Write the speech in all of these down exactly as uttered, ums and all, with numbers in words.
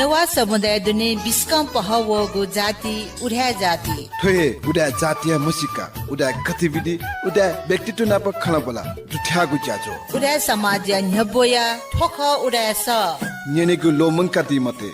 नेवाः समुदाय दुने बिस्कं पहः वःगु जाति उदाय् जाति। थ्व हे उदाय् जातिया म्हसीका, उदाय् गतिविधि, उदाय् व्यक्तित्व नाप खँल्हाबल्हा दुथ्याःगु ज्याझ्वः। उदाय् समाजया न्ह्यब्वया थ्व खः उदाय् सः। न्यनेगु ल्वःमंकादी मते।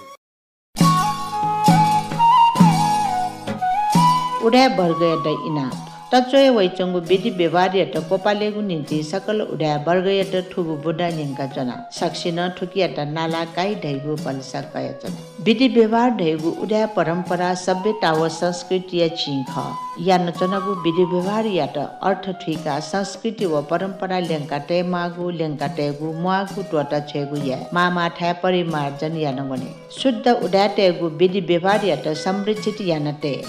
उदाय् वर्गयात इनाप। तच्वया वइच्वंगु विधि व्यवहारयात क्वपालेगु निंतिं सकल उदाय् वर्गयात थुगु बुँदा न्यंकाच्वना। सकसिनं थुकियात नाला काइ धइगु भलसा कयाच्वना। विधि व्यवहार धइगु उदाय् परम्परा सभ्यता व संस्कृतिया चिं खः। यानाच्वनागु विधि व्यवहारयात अर्थ थुइकाः संस्कृति व परम्परा ल्यंका तयेमाःगु, ल्यंका तयेगु, म्वाःगु त्वःता छ्वयेगु याये। माःमाःथाय् परिमार्जन याना वने। शुद्ध उदाय्‌तय्‌गु विधि व्यवहारयात संरक्षित याना तये।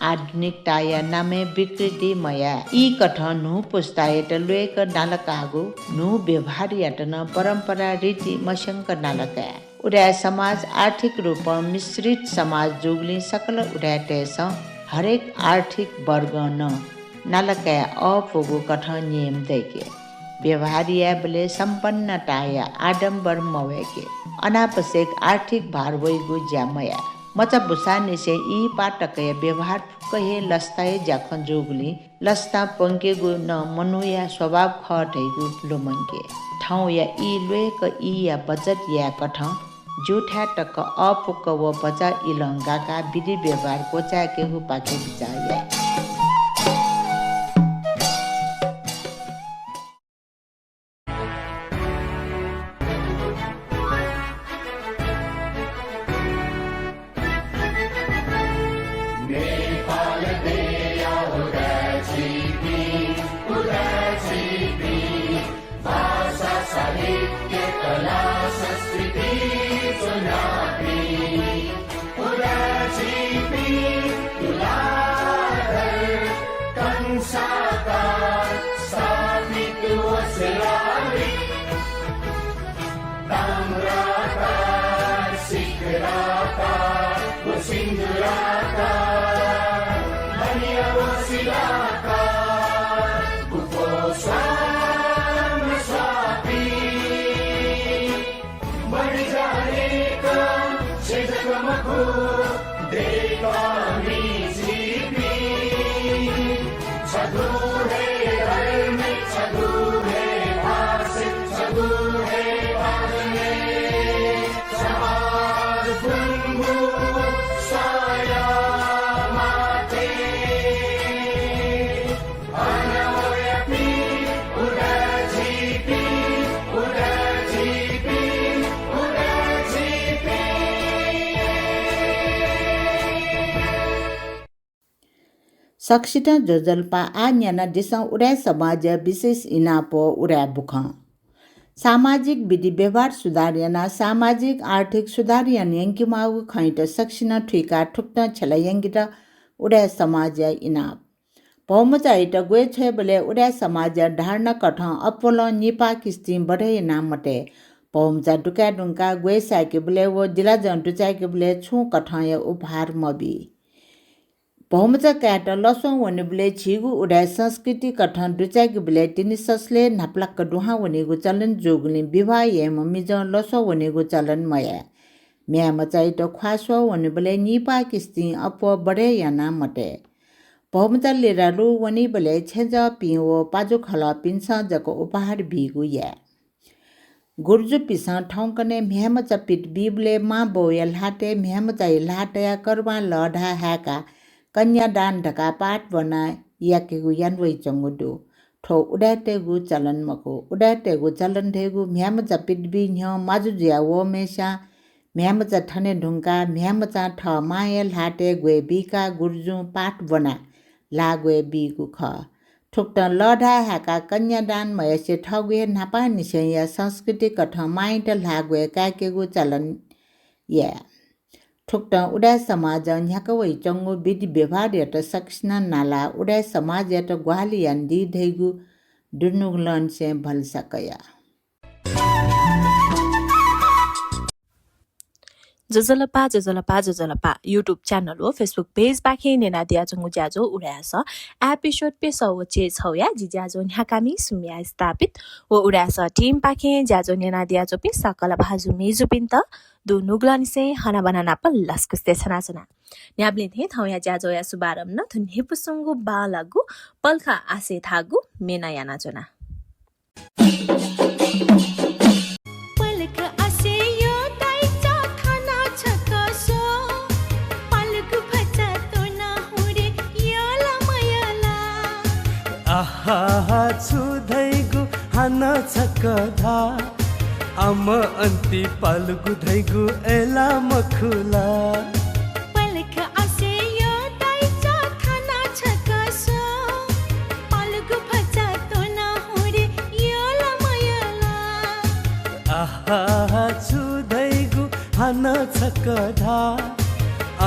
आधुनिकताया नामय् विकृति मयाये। ई कथं न्हू पुस्तायात ल्वय्‌क नाला काःगु न्हू व्यवहारयात नं परम्परा रीति मस्यंक नाला काये। उदाय् समाज आर्थिक रूपं मिश्रित समाज जूगुलिं सकल उदाय्‌तय्‌सं हरेक आर्थिक वर्गं नं नाला काये अःपुगु कथं नियम दय्‌के। व्यवहार यायेबलय् सम्पन्नताया आडम्बर मवय्‌के। अनावश्यक आर्थिक भार वइगु ज्या मयाये। मचा बुसांनिसें इहिपाः तकया व्यवहार फुक्क हे लसताया ज्याखँ जूगुलिं लसता प्वंकेगु नं मनूया स्वभाव खः धइगु लुमंके। थौंया ई ल्वय्‌क ईया बचत यायेकथं ज्यूथाय् तक अःपुक व भचा इलं गाकाः विधि व्यवहार क्वचाय्‌केगुपाखे बिचाः याये। नेपाल देया उदाय् झीपिं, उदाय् झीपिं, भाषा, साहित्य, कला, संस्कृति च्वनापिं, उदाय् झीपिं तुलाधर कंसाकार स्थापित व शिलालिपि। ताम्राकार, शिखराकार व सिन्दूराकार, बनिया व शिलाकार, गुफो स्वाम स्वापी। बढी जानेका छेँ जक मखु, देय्‌कामि झीपिं। छगू हे धर्म, छगू हे भाषा, छगू हे भाषा, समाज गुंगू साया माते। सकसितं ज्वजलपा। आः न्यनादिसँ उदाय् समाजया विशेष इनाप व उदाय् बुखँ। सामाजिक विधि व्यवहार सुधार यानाः सामाजिक आर्थिक सुधार याना यंकेमाःगु खँयात सकसिनं थुइकाः थुकथं छ्यला यंकेत उदाय् समाजया इनाप। भौमचायात ग्वय् छ्वयेबलय् उदाय् समाजया धारणा कथं अप्वलं निपाः किस्तिं बढय् याना मते। भौमचा दुकाये धुंकाः ग्वय् साय्‌केबलय् व जिलाजं दुचाय्‌केबलय् छुं कथंया उपहार मबी। भौमचा कायेत लसं वनेबलय् झीगु उदाय् संस्कृति कथं दुचाय्‌केबलय् तिनि ससलय् न्हापालाक दुहां वनीगु चलन जूगुलिं विवाह याइम्ह मिजं लसं वनेगु चलन मयाये। म्ह्याय्‌मचायात ख्वाः स्वः वनेबलय् निपाः किस्तिं अप्वः बढय् याना मते। भौमचा लिरालु वनीबलय् छेँजःपिं व पाजुखलःपिन्सं जक उपहार बीगु याये। गुर्जुपिन्सं थौंकन्हय् म्ह्याय्‌मचा पित बीबलय् मांबौया ल्हातय् म्ह्याय्‌मचाया ल्हाः तयाः करुवां लःधाः हाय्‌काः कन्यादान धकाः पाठ ब्वनाः याकेगु याना वइच्वंगु दु। थ्व उदाय्‌तय्‌गु चलन मखु। उदाय्‌तय्‌गु चलन धइगु म्ह्याय्‌मचा पित बी न्ह्यः माजु जुया वःम्हय्‌सिनं म्ह्याय्‌मचा थने धुंकाः म्ह्याय्‌मचां थः मांया ल्हातय् ग्वय् बीकाः गुर्जुं पाठ ब्वनाः ल्हाः ग्वय् बीगु खः। थुकथं लःधाः हाय्‌काः कन्यादान मयासें थःगु हे न्हापांनिसेंया संस्कृति कथं मांयात ल्हाः ग्वय् काय्‌केगु चलन याये। थुकथं उदाय् समाजं न्ह्याका वइच्वंगु विधि व्यवहारयात सकसिनं नालाः उदाय् समाजयात ग्वाहालि यानादी धइगु दुनुगलंनिसें भलसा कया। ज्वजलपा, ज्वजलपा, ज्वजलपा। YouTube channel व Facebook page पाखें न्यनादियाच्वंगु ज्याझ्वः उदाय् आसा episode प्यसः व चय्छौया जि ज्याझ्वः न्ह्याकामि सुम्या स्थापित व उदाय् आसा team पाखें ज्याझ्वः न्यनादियाच्वंपिं सकल भाजु मय्जुपिन्त दुनुगलंनिसें हनाबना नाप लसकुस देछानाच्वना। न्ह्याबलें थें थौंया ज्याझ्वःया शुभारम्भ नं थ्व न्हिपुसुंगु बांलाःगु पलख आसे धाःगु म्ये नं यानाच्वना। पलख आसे यःगु दाइचा थन छकः स्व। पालगु भचा त्वना हुरे यल मयल। आहा, छु धइगु हानं छकः धा। आम अन्ति पालगु धइगु अय्ला मखु ला। पलख आसे यःगु दाइचा थन छकः स्व। पालगु भचा त्वना हुरे यल मयल। आहा, छु धइगु हानं छकः धा।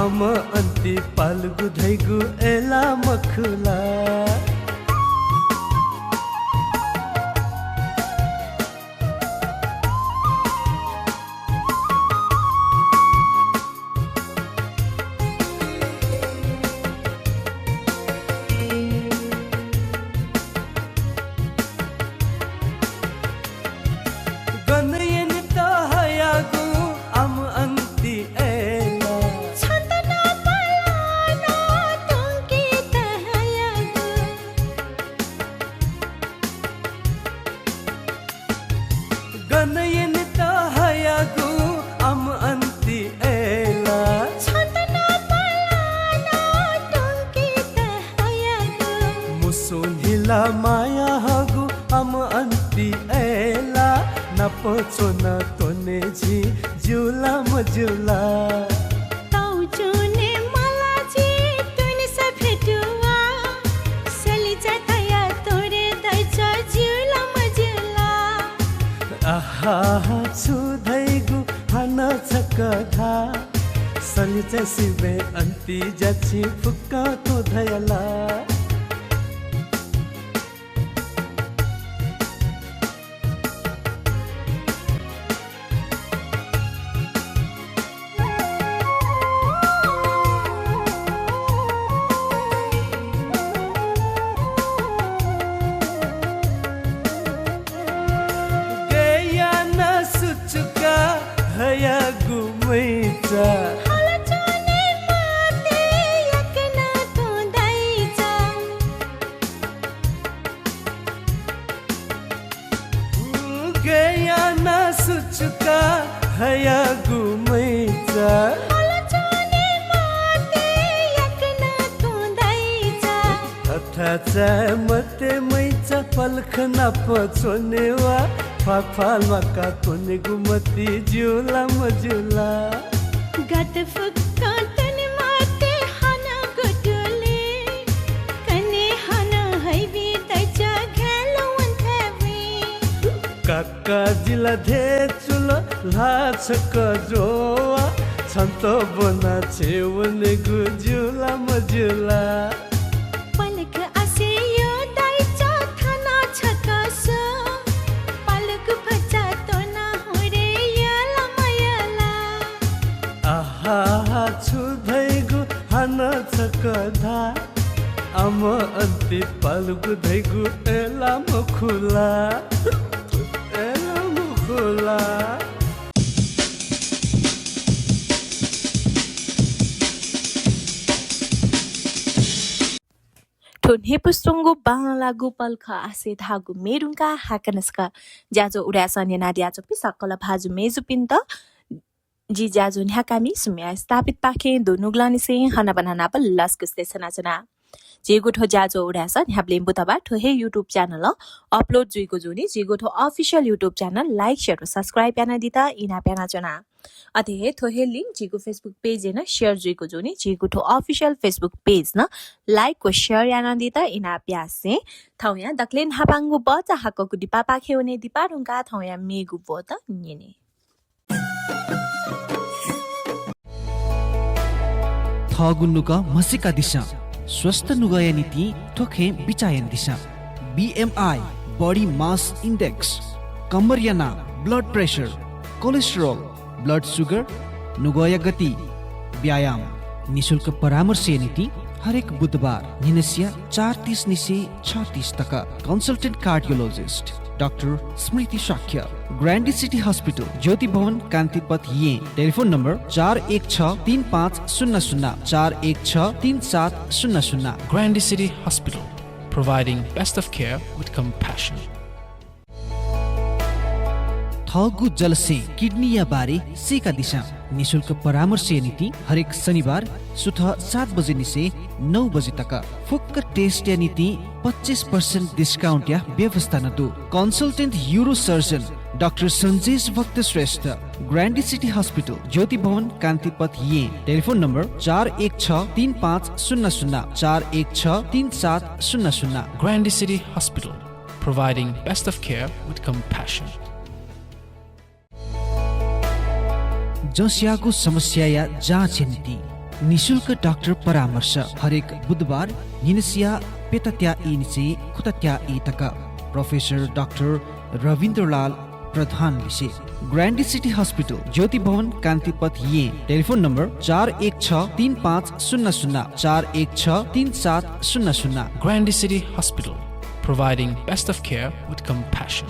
आम अन्ति पालगु धइगु अय्ला मखु ला। गन यनेत हयागु आम अन्ति अय्ला। छन्त नापलानं त्वंकेत हयागु। गन यनेत हयागु आम अन्ति अय्ला। छन्त नापलानं त्वंकेत हयागु। मुसुं न्हिला माया हःगु आम अन्ति अय्ला। नाप च्वना त्वने झी ज्यू ला मज्यू ला। तौ च्वने मला झी त्वनेसा भेटुवा। सलिचा धया त्वरे दाइचा ज्यू ला मज्यू ला। आहा, छु धइगु हानं छकः धा। सलिचा सिबें अन्ति ज्या छिं फुक्कं त्वँ धया ला। गय् याना सुचुका हयागु मैचा। हल च्वने मते याकनं त्वँ दाइचा। गय् याना सुचुका हयागु मैचा। हल च्वने मते याकनं त्वँ दाइचा। हथाचाय् मते मैचा पलख नाप च्वने वा। ख्वाःख्वाः ल्वाका त्वनेगु मति ज्यू ला मज्यू ला। गात फुक्कं त्वने मते हानं गुतुले। कन्हय् हानं हइबी दाइचा घाय् ल्वहंथाय् वइ। काका जिला धय् चुल ल्हाः छकः ज्वः। छन्त ब्वना छेँय् वनेगु ज्यू ला मज्यू ला। पलख आसे यःगु दाइचा थन छकः स्व। पालगु भचा त्वना हुरे यल मयल। आहा, छु धइगु हानं छकः धा। आम अन्ति पालगु धइगु अय्ला मखु ला। अय्ला मखु ला। थ्व न्हिपुसुंगु बांलाःगु पलख आसे धाःगु म्ये धुंकाः हाकनं छकः ज्याझ्वः उदाय् आसा न्यनादियाच्वंपिं सकल भाजु मय्जुपिन्त जि ज्याझ्वः न्ह्याकामि सुम्या स्थापितपाखें दुनुगलंनिसें हनाबना नाप लसकुस देछानाच्वना। झीगु थ्व ज्याझ्वः उदाय् आसा न्ह्याबलें बुधबार थ्व हे YouTube channel-य् upload जुइगु जूनिं झीगु थ्व official YouTube channel like, share व subscribe यानादीत इनाप यानाच्वना। अथे हे थ्व हे link झीगु Facebook page-य् नं share जुइगु जूनिं झीगु थ्व official Facebook page नं like व share यानादीत इनाप यासें थौंया दकलय् न्हापांगु बचा हाकःगु दिपापाखे वने। दिपा धुंकाः थौंया मेगु ब्वत न्यने। थःगु नुगः म्हसीकादिसँ। स्वस्थ नुगःया निंतिं थ्व खँय् बिचाः यानादिसँ। BMI, body mass index, कम्मर यानाः blood pressure, cholesterol, blood sugar, नुगःया गति, व्यायाम, निशुल्क परामर्शया निंतिं हरेक बुधबार न्हिनसिया चार तीस निसें छ तीस तक। Consultant cardiologist डाक्टर स्मृति शाक्य, ग्रान्डी सिटी हस्पिटल, ज्योति भवन, कान्तिपथ, येँ। टेलिफोन नम्बर चार एक छ तीन पाँच शून्य शून्य, चार एक छ तीन सात शून्य शून्य। Grande City Hospital, providing best of care with compassion. थःगु जलस्यें किडनीया बारे सीकादिसँ। निशुल्क परामर्शया निंतिं हरेक शनिबार सुथ सात बजे निसें नौ बजे तक। फुक्क टेस्टया निंतिं पच्चिस प्रतिशत डिस्काउन्टया व्यवस्था नं दु। कन्सल्टेन्ट युरोसर्जन डाक्टर सन्जेश भक्त श्रेष्ठ, ग्रान्डी सिटी हस्पिटल, ज्योति भवन, कान्तिपथ, येँ। टेलिफोन नम्बर चार एक छ तीन पाँच शून्य शून्य, चार एक छ तीन सात शून्य शून्य। Grande City Hospital, providing best of care with compassion. जँस्याःगु समस्याया जाँचया निंतिं निशुल्क डाक्टर परामर्श हरेक बुधबार न्हिनसिया प्यतात्या ई निसें खुतात्या ई तक। प्रोफेसर डाक्टर रविन्द्रलाल प्रधान लिसे। ग्रान्डी सिटी हस्पिटल, ज्योति भवन, कान्तिपथ, येँ। टेलिफोन नम्बर चार एक छ तीन पाँच शून्य शून्य, चार एक छ तीन सात शून्य शून्य। Grande City Hospital, providing best of care with compassion.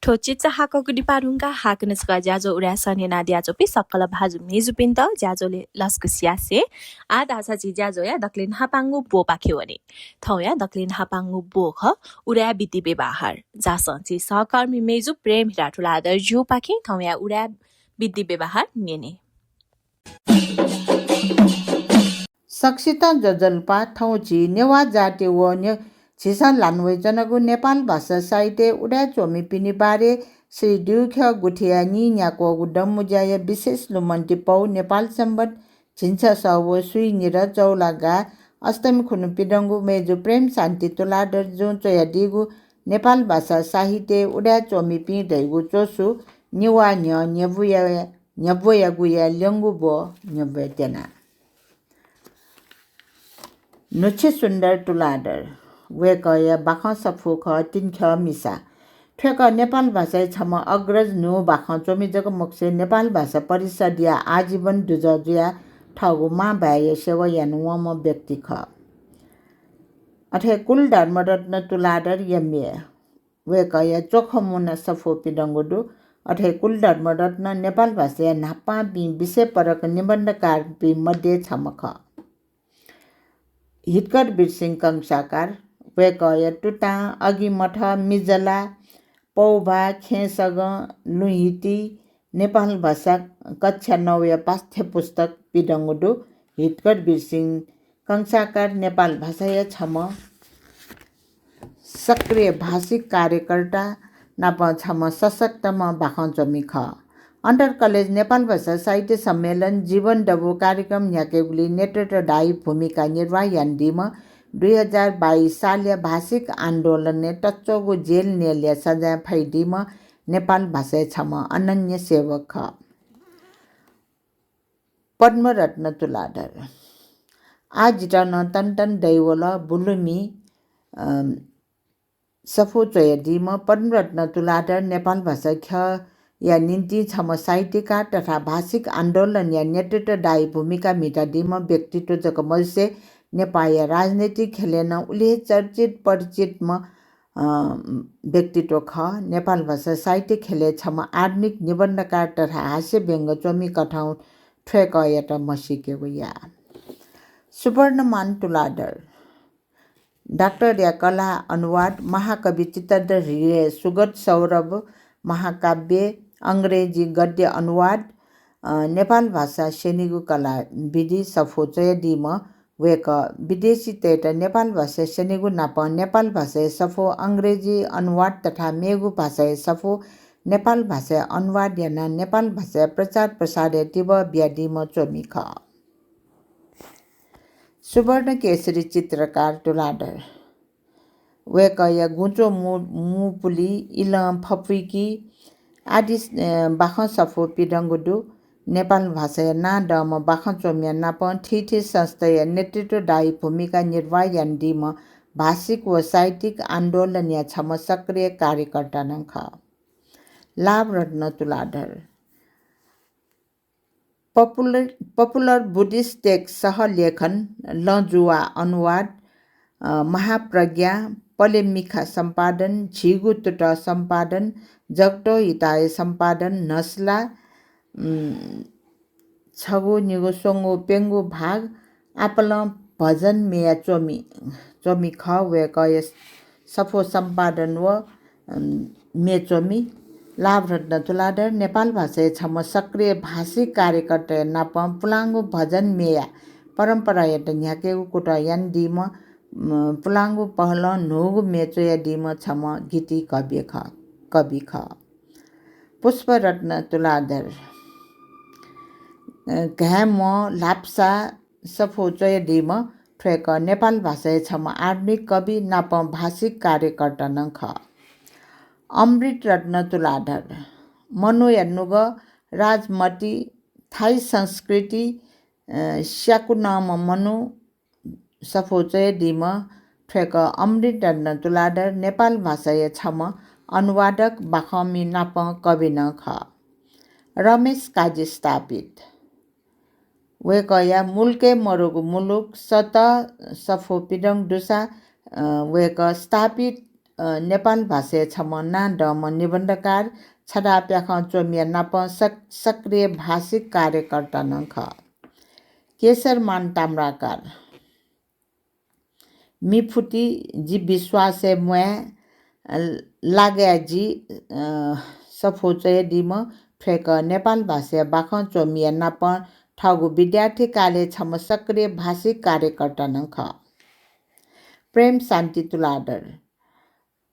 थ्व चिच्चा हाकःगु दिपा धुंकाः हाकनं छकः ज्याझ्वः उदाय् सः न्यनादियाच्वंपिं सकल भाजु मय्जुपिन्त ज्याझ्वलय् लसकुस यासें आः धाःसा झी ज्याझ्वःया दकले न्हापांगु ब्वपाखे वने। थौंया दकले न्हापांगु ब्व खः उदाय् विधि व्यवहार। झासँ झी सहकर्मी मय्जु प्रेम हिरा तुलाधर ज्यूपाखें थौंया उदाय् विधि व्यवहार न्यने। सकसितं ज्वजलपा। थौं झी नेवाः जाति व ने-, झीसं ल्हानावयाच्वनागु नेपाल भाषा साहित्य उदाय् च्वमिपिनि बारे श्री द्यूख्यः गुथिया नीन्या क्वःगु दँमुँज्याया विशेष लुमन्ति पौ नेपाल संवत् झिंछसः व स्वीनिदँ चौलागा अष्टमी खुन्हु पिदंगु मय्जु प्रेम शान्ति तुलाधर जुं च्वयादीगु नेपाल भाषा साहित्य उदाय् च्वमिपिं धइगु च्वसु नेवाः न्ह्यः न्ह्यब्वया, न्ह्यब्वयागुया ल्यंगु ब्व न्ह्यब्वये त्यना। नुच्छे सुन्दर तुलाधर, वय्कःया बाखं सफू खः तिंख्यः मिसा। थ्वय्कः नेपाल भाषाया छम्ह अग्रज न्हू बाखं च्वमि जक मखुसें नेपाल भाषा परिषद्या आजीवन दुजः जुयाः थःगु मांभाय्या सेवा यानावंम्ह व्यक्ति खः। अथे कुलधर्मरत्न तुलाधर एमए, वय्कःया च्वखमुना सफू पिदंगु दु। अथे कुलधर्मरत्न नेपाल भाषाया न्हापांपिं विषयपरक निबन्धकारपिं मध्ये छम्ह खः। हितकर वीरसिंह कंसाकार, वय्कःया तुतां, अगिमथ, मिजला, पौभा, खेँसगं, लुँहिति, नेपाल भाषा कक्षा नौया पाठ्यपुस्तक पिदंगु दु। हितकर वीरसिंह कंसाकार नेपाल भाषाया छम्ह सक्रिय भाषिक कार्यकर्ता नाप छम्ह सशक्तम्ह बाखं च्वमि खः। अन्तर कलेज नेपाल भाषा साहित्य सम्मेलन जीवन दबू कार्यक्रम न्ह्याकेगुली नेतृत्वदायी भूमिका निर्वाह यानादीम्ह, दुई हजार बाइस सालया भाषिक आन्दोलनय् तच्वःगु जेल न्यलया सजाँय फयादीम्ह नेपाल भाषाया छम्ह अनन्य सेवक खः। पद्मरत्न तुलाधर। आः जितः नं तन तन दइवल, बुलुमि, अ, सफू च्वयादीम्ह पद्मरत्न तुलाधर नेपाल भाषा ख्यःया निंतिं छम्ह साहित्यकार तथा भाषिक आन्दोलनया नेतृत्वदायी भूमिका म्हितादीम्ह व्यक्तित्व जक मजुसे नेपाःया राजनैतिक ख्यलय् नं उलि हे चर्चित परिचितम्ह, अ, व्यक्तित्व खः। नेपाल भाषा साहित्य ख्यलय् छम्ह आधुनिक निबन्धकार तथा हास्य व्यंग्य च्वमि कथं थ्वय्कःयात म्हसीकेगु याः। सुवर्णमान तुलाधर। डाक्टरया कलाः अनुवाद, महाकवि चित्तधर हृदय सुगत सौरभ महाकाव्य, अंग्रेजी गद्य अनुवाद, अ, नेपाल भाषा स्यनीगु कला विधि सफू च्वयादीम्ह वय्कः विदेशीतय्त नेपाल भाषा स्यनीगु नाप नेपाल भाषाया सफू अंग्रेजी अनुवाद तथा मेगु भाषाया सफू नेपाल भाषाय् अनुवाद यानाः नेपाल भाषाया प्रचार प्रसारया तिबः बियादीम्ह च्वमि खः। सुवर्णकेशरी चित्रकार तुलाधर। वय्कःया गुँचो मू-, मूपुलि, इलं फपुइकी आदि, अ, बाखं सफू पिदंगु दु। नेपाल भाषाया नांदंम्ह बाखं च्वमिया नापं थीथी संस्थाया नेतृत्वदायी भूमिका निर्वाह यानादीम्ह भाषिक व साहित्यिक आन्दोलनया छम्ह सक्रिय कार्यकर्ता नं खः। लाभरत्न Tuladhar. popular, popular Buddhist text सह लेखन, लँजुवा अनुवाद, अ, महाप्रज्ञा, पलेमिखा सम्पादन, झिगू तुतः सम्पादन, जगतो हिताय सम्पादन, न्हसला, उम्, छगू, निगू, स्वंगू, प्यंगू भाग, आपालं भजन मेया च्वमि, च्वमि खः। वय्कःया सफू सम्पादन व, अम, मे च्वमि। लाभरत्न तुलाधर नेपाल भाषाया छम्ह सक्रिय भाषिक कार्यकर्ताया नापं पुलांगु भजन मेया परम्परायात न्ह्याकेगु कुतः यानादीम्ह, अम, पुलांगु पहलं न्हूगु मे च्वयादीम्ह छम्ह गीति कवि खः, कवि खः। पुष्परत्न तुलाधर, अ, घाँय् म्वः ल्हापसा सफू च्वयादीम्ह थ्वय्कः नेपाल भाषाया छम्ह आधुनिक कवि नापं भाषिक कार्यकर्ता नं खः। अमृत रत्न तुलाधर, मनूया नुगः, राजमति, थाई संस्कृति, अ, स्याकुनम्ह मनू सफू च्वयादीम्ह थ्वय्कः अमृत रत्न तुलाधर नेपाल भाषाया छम्ह अनुवादक, बाखंमि नापं कवि नं खः। रमेश काजी स्थापित, वय्कःया मुलुकय् मरुगु मुलुक सतः सफू पिदंगु दुसा, अ, वय्कः स्थापित, अ, नेपाल भाषाया छम्ह नांदंम्ह निबन्धकार, छदाः प्याखं च्वमिया नापं सक-, सक्रिय भाषिक कार्यकर्ता नं खः। केशरमान ताम्राकार, मिफुति, जि विश्वासय् म्वाये, लागाय् जि, अ, सफू च्वयादीम्ह थ्वय्कः नेपाल भाषाया बाखं च्वमिया नापं थःगु विद्यार्थी कालय् छम्ह सक्रिय भाषिक कार्यकर्ता नं खः। प्रेम शान्ति तुलाधर,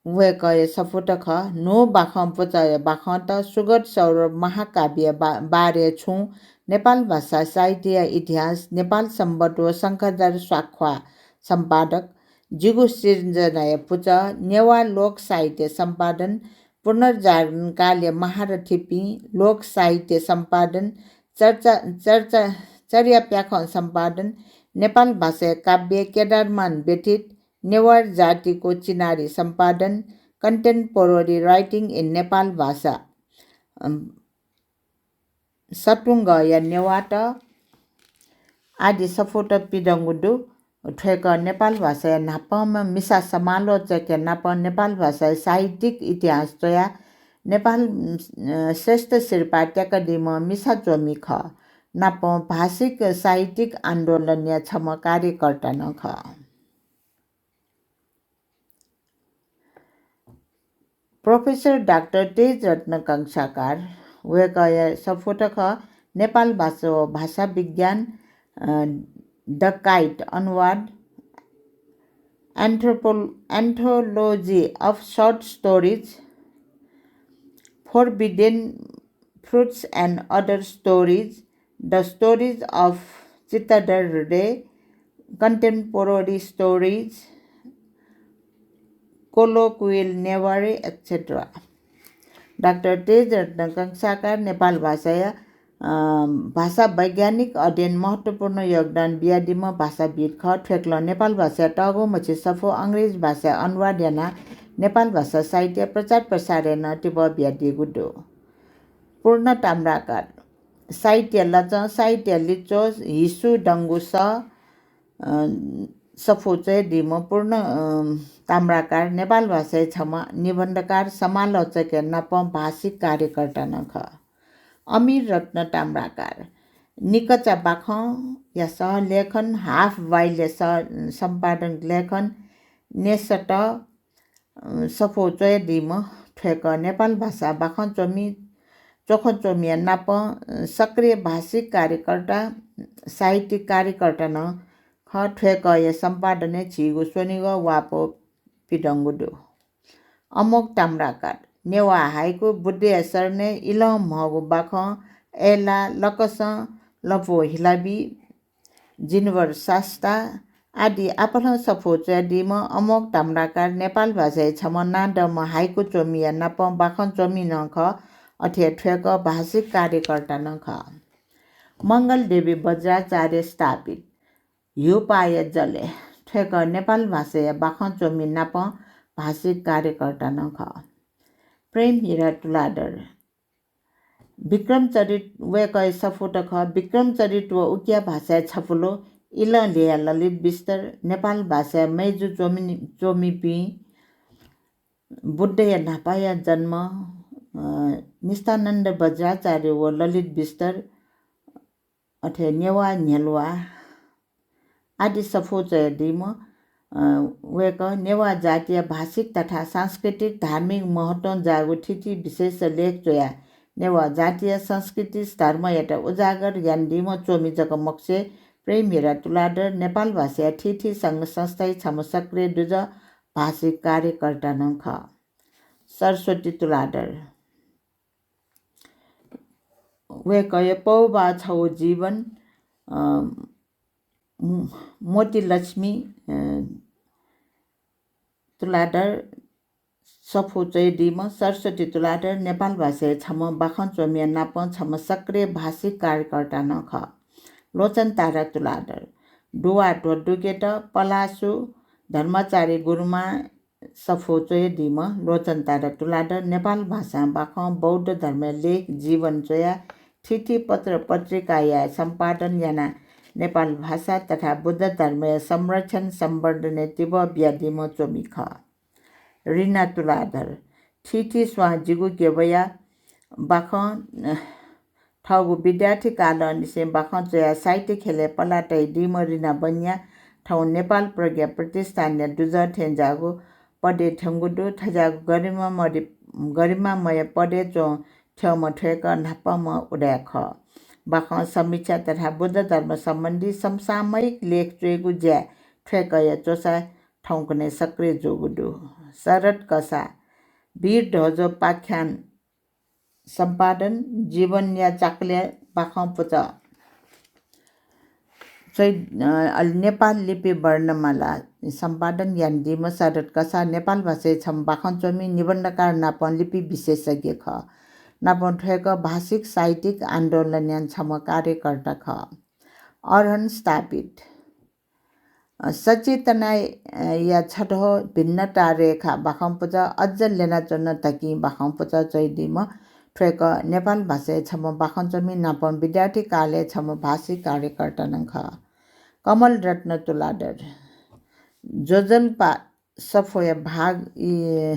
वय्कःया सफूत खः। न्हू बाखं पुचःया बाखंत, सुगत सौरभ महाकाव्यया बा-, बारे छुं, नेपाल भाषा साहित्यया इतिहास, नेपाल संवत व शंखाधार स्वाख्वाः सम्पादक, जिगु सिर्जनाया पुचः, नेवाः लोक साहित्य सम्पादन, पुनर्जागरण कालया महारथीपिं, लोक साहित्य सम्पादन, चर्चा, चर्चा, चर्या प्याखं सम्पादन, नेपाल भाषाया काव्य, केदारमान व्यथित, नेवार जातिको चिनारी सम्पादन, Contemporary Writing in नेपाल भाषा, अम, सतुंगया नेवाःत आदि सफूत पिदंगु दु। थ्वय्कः नेपाल भाषाया न्हापांम्ह मिसा समालोचकया नापं नेपाल भाषाया साहित्यिक इतिहास च्वयाः नेपाल, अ, श्रेष्ठ सिरपाः त्याकादीम्ह मिसा च्वमि खः। नापं भाषिक साहित्यिक आन्दोलनया छम्ह कार्यकर्ता नं खः। प्रोफेसर डाक्टर तेजरत्न कंसाकार, वय्कःया सफूत खः। नेपाल भाषा व भाषा विज्ञान, अ, The Kite अनुवाद, Anthropol-, Anthology of Short Stories, Forbidden Fruits and Other Stories, The Stories of Chittadhar हृदय, Contemporary Stories, Colloquial Newari, et cetera। Doctor Tejratna कंसाकार नेपाल भाषाया, अ, भाषा वैज्ञानिक अध्ययन महत्त्वपूर्ण योगदान बियादीम्ह भाषाविद् खः। थ्वय्कलं नेपाल भाषाया तःगु मछि सफू अंग्रेजी भाषाय् अनुवाद यानाः नेपाल भाषा साहित्य प्रचार प्रसारय् नं तिबः बियादीगु दु। पूर्ण ताम्राकार, साहित्य लचं, साहित्य लिच्वः, हिसु दंगु सः, अ, सफू च्वयादीम्ह पूर्ण, अ, ताम्राकार नेपाल भाषाया छम्ह निबन्धकार, समालोचकया नापं भाषिक कार्यकर्ता नं खः। अमीर रत्न ताम्राकार, निकचा बाखंया सह लेखन, हाफ बाइलया सह सम्पादन लेखन, नेसत, अ, सफू च्वयादीम्ह थ्वय्कः नेपाल भाषा बाखं च्वमि, च्वखं च्वमिया नापं, अ, सक्रिय भाषिक कार्यकर्ता, साहित्यिक कार्यकर्ता नं खः। थ्वय्कःया सम्पादनय् झीगु स्वनिगः वापः पिदंगु दु। अमोघ ताम्राकार, नेवाः हाइकु, बुद्धया शरणय्, इलं म्हःगु बाखं, अय्ला, लकसं लँपु हिलाबी, जिनवर सास्ता आदि आपालं सफू च्वयादीम्ह अमोघ ताम्राकार नेपाल भाषाया छम्ह नांदंम्ह हाइकु च्वमिया नापं बाखं च्वमि नं खः। अथे हे थ्वय्कः भाषिक कार्यकर्ता नं खः। मंगल देवी वज्राचार्य स्थापित, ह्यूपाःया जलय्, थ्वय्कः नेपाल भाषाया बाखं च्वमि नापं भाषिक कार्यकर्ता नं खः। प्रेम हिरा तुलाधर, विक्रमचरित वय्‌कःया सफूत खः। विक्रमचरित व उकिया भाषाय् छपुलो, इलं ल्यया ललित बिस्तर, नेपाल भाषाय् मय्‌जु च्वमि-, च्वमिपिं, बुद्धया न्हापाया जन्म, अ, निष्ठानन्द वज्राचार्य व ललित बिस्तर, अथे नेवाः न्ह्यलुवा आदि सफू च्वयादीम्ह, अ, वय्‌कः नेवाः जातिया भाषिक तथा सांस्कृतिक धार्मिक महत्वं जाःगु थीथी विशेष लेख च्वयाः नेवाः जातिया संस्कृति धर्मयात उजागर यानादीम्ह च्वमि जक मखुसें प्रेमहिरा तुलाधर नेपाल भाषाया थीथी संघ संस्थाया छम्ह सक्रिय दुजः भाषिक कार्यकर्ता नं खः। सरस्वती तुलाधर। वय्‌कःया पौभाः छगू जीवन, अ, मो-, मोतीलक्ष्मी, अ, तुलाधर सफू च्वयादीम्ह सरस्वती तुलाधर नेपाल भाषाया छम्ह बाखं च्वमिया नापं छम्ह सक्रिय भाषिक कार्यकर्ता नं खः। लोचन तारा तुलाधर। दुवा ध्वदुकेत पलासु धर्माचार्य गुरुमां सफू च्वयादीम्ह लोचन तारा तुलाधर नेपाल भाषां बाखं बौद्ध धर्मया लेख जीवन च्वयाः थीथी पत्र पत्रिकाया सम्पादन यानाः नेपाल भाषा तथा बुद्ध धर्मया संरक्षण संवर्धनय् तिबः बियादीम्ह च्वमि खः। रिना तुलाधर। थीथी स्वां जिगु क्यबया बाखं, अ, थःगु विद्यार्थी कालंनिसें बाखं च्वयाः साहित्य ख्यलय् पला तयादीम्ह रिना बनिया थौं नेपाल प्रज्ञा प्रतिष्ठानया दुजः थें ज्याःगु पदय् थ्यंगु दु। थज्याःगु गरिमा मरि-, गरिमामय पदय् च्वं थ्यंम्ह थ्वय्‌कः न्हापांम्ह उदाय् खः। बाखं समीक्षा तथा बुद्ध धर्म सम्बन्धी समसामयिक लेख च्वयेगु ज्याय् थ्वय्‌कःया च्वसा थौंकन्हय् सक्रिय जूगु दु। शरद कसाः। वीर ध्वजोपाख्यान सम्पादन, जीवनया चाकलय् बाखं पुचः च्वइ-, अ, नेपाल लिपि वर्णमाला सम्पादन यानादीम्ह शरद कसाः नेपाल भाषाया छम्ह बाखं च्वमि, निबन्धकार नापं लिपि विशेषज्ञ खः। नापं थ्वय्‌कः भाषिक साहित्यिक आन्दोलनया छम्ह कार्यकर्ता खः। अर्हन स्थापित। अ, सचेतनाया छथ्वः भिन्नता रेखा बाखं पुचः, अझ ल्यनाच्वन धकिं बाखं पुचः च्वयादीम्ह थ्वय्‌कः नेपाल भाषाया छम्ह बाखं च्वमि नापं विद्यार्थी कालय् छम्ह भाषिक कार्यकर्ता नं खः। कमल रत्न तुलाधर। ज्वजलपा सफूया भाग इ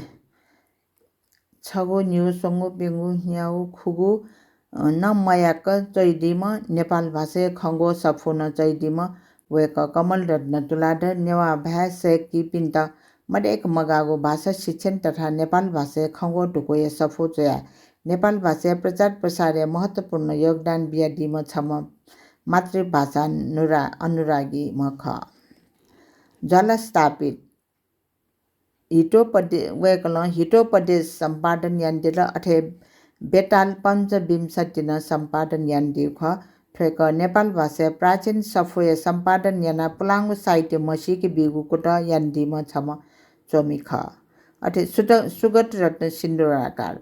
छगू, निगू, स्वंगू, प्यंगू, न्यागू, खुगू, अ, नं मयाक च्वइदीम्ह, नेपाल भाषाय् खंग्वः सफू नं च्वइदीम्ह वय्‌कः कमल रत्न तुलाधर नेवाः भाय् सय्‌कीपिन्त मदय्‌क मगाःगु भाषा शिक्षण तथा नेपाल भाषाय् खंग्वः धुकूया सफू च्वयाः नेपाल भाषाया प्रचार प्रसारय् महत्त्वपूर्ण योगदान बियादीम्ह छम्ह मातृभाषा नुरा-, अनुरागीम्ह खः। ज्वाला स्थापित। हितोपदे-, वय्‌कलं हितोपदेश सम्पादन यानादिल, अथे बेताल पञ्चविंशति नं सम्पादन यानादीगु खः। थ्वय्‌कः नेपाल भाषाया प्राचीन सफूया सम्पादन यानाः पुलांगु साहित्य म्हसीके बीगु कुतः यानादीम्ह छम्ह च्वमि खः। अथे सुत-, सुगत रत्न सिन्दुराकार,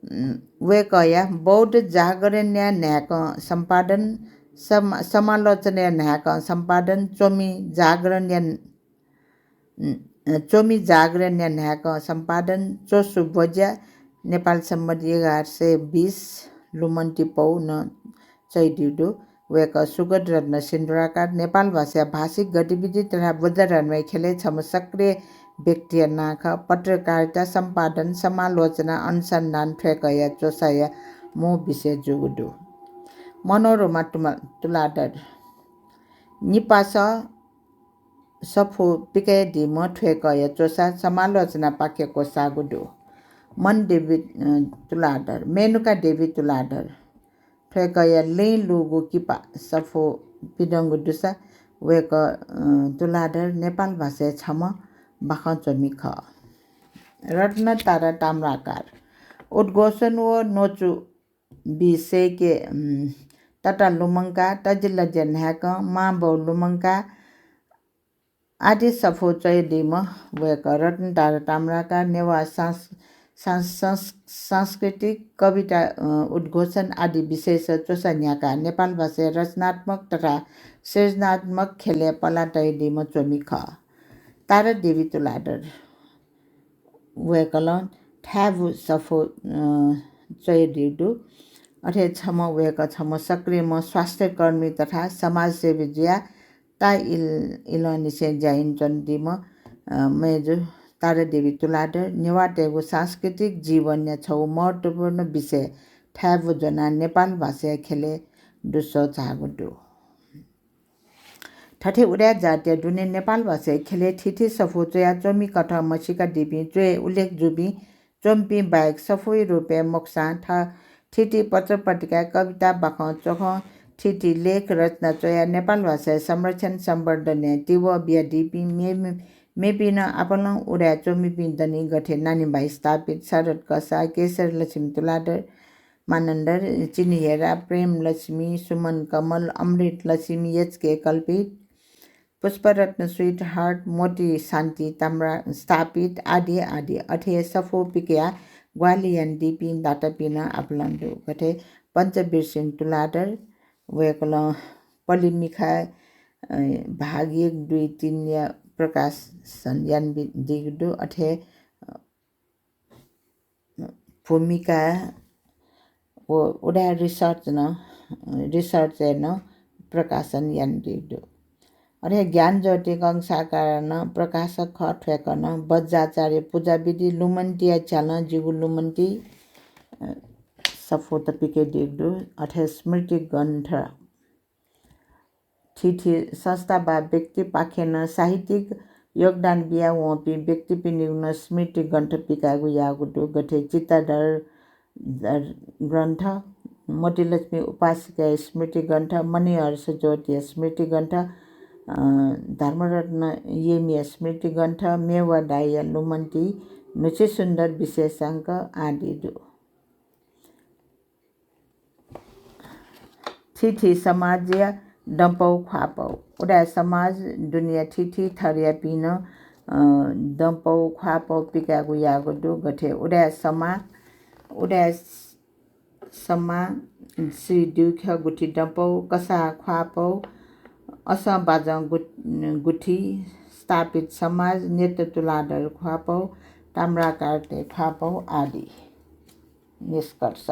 उम्, वय्‌कःया बौद्ध जागरणया न्हाय्‌कं सम्पादन, सम-, समालोचनाया न्हाय्‌कं सम्पादन, च्वमि जागरणया च्वमि जागरणया न्हाय्‌कं सम्पादन, च्वसु ब्वज्या, नेपाल सम्बत एघार सय बीस लुमन्ति पौ नं च्वइदीगु दु। वय्‌कः सुगत रत्न सिन्दुराकार नेपाल भाषाया भाषिक गतिविधि तथा बुद्ध धर्मया ख्यलय् छम्ह सक्रिय व्यक्तिया नां खः। पत्रकारिता, सम्पादन, समालोचना, अनुसन्धान थ्वय्‌कःया च्वसाया मू विषय जूगु दु। मनोरमा तुमा-, तुलाधर। निपासः सफू पिकयादीम्ह थ्वय्‌कःया च्वसा समालोचनापाखे क्वसाःगु दु। मनदेवी, अ, तुलाधर, मेनुका देवी तुलाधर, थ्वय्‌कःया लँय् लूगु किपा सफू पिदंगु दुसा वय्‌कः, अ, तुलाधर नेपाल भाषाया छम्ह बाखं च्वमि खः। रत्न तारा ताम्राकार, उद्घोषण व न्वचु बी सय्‌के, उम्, तता लुमंका, तजिलज्या न्हाय्‌कं, मांबौ लुमंका आदि सफू च्वयादीम्ह वय्‌कः रत्न तारा ताम्राकार नेवाः सांस-, सांस-, सांस-, सांस्कृतिक कविता, अ, उद्घोषण आदि विषयस च्वसा न्ह्याकाः नेपाल भाषाया रचनात्मक तथा सृजनात्मक ख्यलय् पला तयादीम्ह च्वमि खः। तारा देवी तुलाधर। वय्‌कलं थाय्‌बु सफू, अ, च्वयादीगु दु। अथे छम्ह वय्‌कः छम्ह सक्रियम्ह स्वास्थ्यकर्मी तथा समाजसेवी जुयाः ताःइल-, इलंनिसें ज्या यानाच्वनादीम्ह, अ, मय्‌जु तारादेवी तुलाधर नेवाःतय्‌गु सांस्कृतिक जीवनया छगू महत्त्वपूर्ण विषय थाय्‌बु ज्वनाः नेपाल भाषाया ख्यलय् दुस्वः झाःगु दु। थथे उदाय् जातिया दुने नेपाल भाषाया ख्यलय् थीथी सफू च्वयाच्वंपिं कथं म्हसीकादीपिं च्वय् उल्लेख जूपिं च्वंपिं बाहेक सफूया रूपय् मखुसां थ-, थीथी पत्रपत्रिकाय् कविता, बाखं, च्वखं, थीथी लेख रचना च्वयाः नेपाल भाषाया संरक्षण संवर्धनय् तिबः बियादीपिं मे-, मेपिं नं आपालं उदाय् च्वमिपिं दनि। गथे नानीभाइ स्थापित, शरद कसाः, केशर लक्ष्मी तुलाधर, मानन्धर, चिनिहेरा, प्रेम लक्ष्मी, सुमन कमल, अमृत लक्ष्मी, एच के कल्पित, पुष्परत्न स्वीटहार्ट, मोती शान्ति ताम्रा स्थापित आदि आदि। अथे सफू पिकयाः ग्वाहालि यानादीपिं दातापिं नं आपालं दु। गथे पञ्चवीर सिंह तुलाधर, वय्‌कलं पलिमिखा, अ, भाग एक, दुई, तीनया प्रकाशन यानादीगु दु। अथे, अ, भूमिका व उदाय् research नं, research-य् नं प्रकाशन यानादीगु दु। अथे ज्ञानज्योति कंसाकारं नं प्रकाशक खः, थ्वय्‌कलं वज्राचार्य पूजाविधि, लुमन्तिया झ्यालं जिगु लुमन्ति, अ, सफूत पिकयादीगु दु। अथे स्मृति ग्रन्थ थीथी संस्था वा व्यक्तिपाखें नं साहित्यिक योगदान बियावंपिं व्यक्तिपिनिगु नं स्मृति ग्रन्थ पिकायेगु याःगु दु। गथे चित्ताधर ग्रन्थ, मोतीलक्ष्मी उपासिकाया स्मृति ग्रन्थ, मणिहर्ष ज्योतिया स्मृति ग्रन्थ, अ, धर्मरत्न येमीया स्मृति ग्रन्थ, मेवा दाइया लुमन्ति, न्हुचीसुन्दर विशेषांक आदि दु। थीथी समाजया दँपौ ख्वाःपौ। उदाय् समाज दुनेया थीथी थरयापिं नं, अ, दँपौ ख्वाःपौ पिकायेगु याःगु दु। गथे उदाय् समा, उदाय् समा, श्री दुइख्यः गुथि दँपौ, कसाः ख्वाःपौ, असं बाजं गु-, गुथि, स्थापित समाज, नेत्र तुलाधर ख्वाःपौ, ताम्राकारते ख्वाःपौ आदि। निष्कर्ष।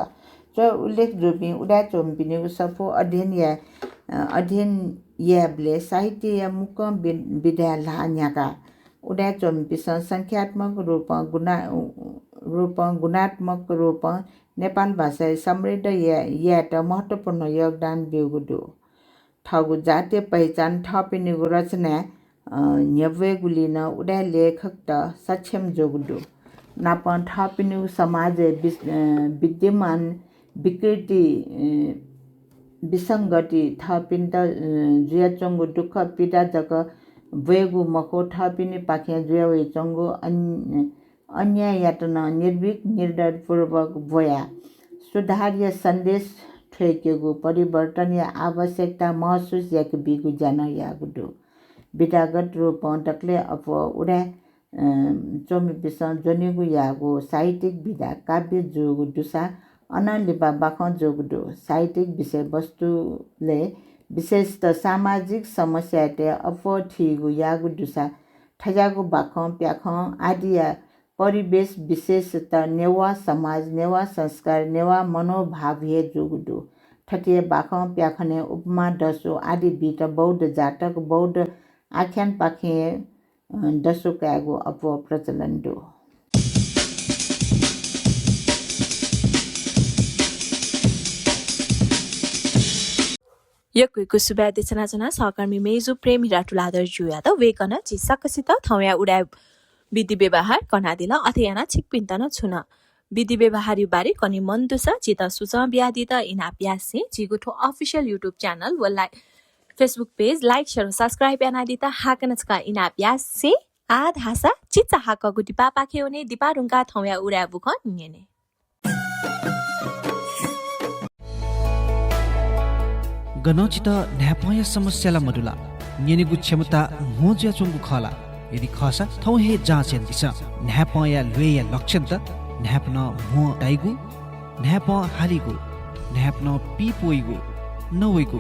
च्वय् उल्लेख जूपिं उदाय् च्वमिपिनिगु सफू अध्ययन याये, अ, अध्ययन यायेबलय् साहित्यया मुक्कं वि-, विधाय् ल्हाः न्ह्याकाः उदाय् च्वमिपिन्सं संख्यात्मक रूपं गुणा-, रूपं गुणात्मक रूपं नेपाल भाषाया समृद्ध या-, यायेत महत्त्वपूर्ण योगदान ब्यूगु दु। थःगु जातीय पहिचान थःपिनिगु रचनाय्, अ, न्ह्यब्वयेगुलिं नं उदाय् लेखकत सक्षम जूगु दु। नापं थःपिनिगु समाजय् विस-, अ, विद्यमान विकृति, अ, विसंगति, थःपिन्त, अ, जुयाच्वंगु दुःख पीडा जक ब्वयेगु मखु, थःपिनिपाखें जुयावयाच्वंगु अन-, अन्याययात नं निर्भीक निर्डरपूर्वक ब्वयाः सुधारया सन्देश थ्वयेकेगु, परिवर्तनया आवश्यकता महसुस याकेबीगु ज्या नं याःगु दु। विधागत रूपं दकलय् अप्वः उदाय्, अ, च्वमिपिन्सं ज्वनेगु याःगु साहित्यिक विधा काव्य जूगु दुसा अनं लिपा बाखं जूगु दु। साहित्यिक विषयवस्तुलय् विशेषतः सामाजिक समस्यातय् अप्वः थीगु याःगु दुसा थज्याःगु बाखं, प्याखं आदिया परिवेश विशेषतः नेवाः समाज, नेवाः संस्कार, नेवाः मनोभाव हे जूगु दु। थथे बाखं प्याखनय् उपमा दसु आदि बीत बौद्ध जातक, बौद्ध आख्यानपाखें, अ, दसु कायेगु अप्वः प्रचलन दु। यक्व यक्व सुभाय् देछानाच्वना सहकर्मी मय्‌जु प्रेम हिरा तुलाधर ज्यूयात। वय्‌कलं झी सकसित थौंया उदाय् विधि व्यवहार कनादिल। अथे यानाः छिकपिन्त नं छुं नं विधि व्यवहारया बारे कने मन दुसा झीत सुचं बियादीत इनाप यासें झीगु थ्व official YouTube channel व लाइ-, Facebook page like, share व subscribe यानादीत हाकनं छकः इनाप यासें आः धाःसा चिचाहाकःगु दिपापाखे वने, दिपा धुंकाः थौंया उदाय् बुखँ न्यने। गनं छितः न्हाय्पंया समस्या ला मदु ला? न्यनेगु क्षमता म्हो जुयाच्वंगु खः ला? यदि खःसा थौं हे जाँच यानादिसँ। न्हाय्पंया ल्वय्‌या लक्षणत न्हाय्पनं म्हो ताइगु, न्हाय्पं हालीगु, न्हाय्पनं पीप वइगु, नवइगु,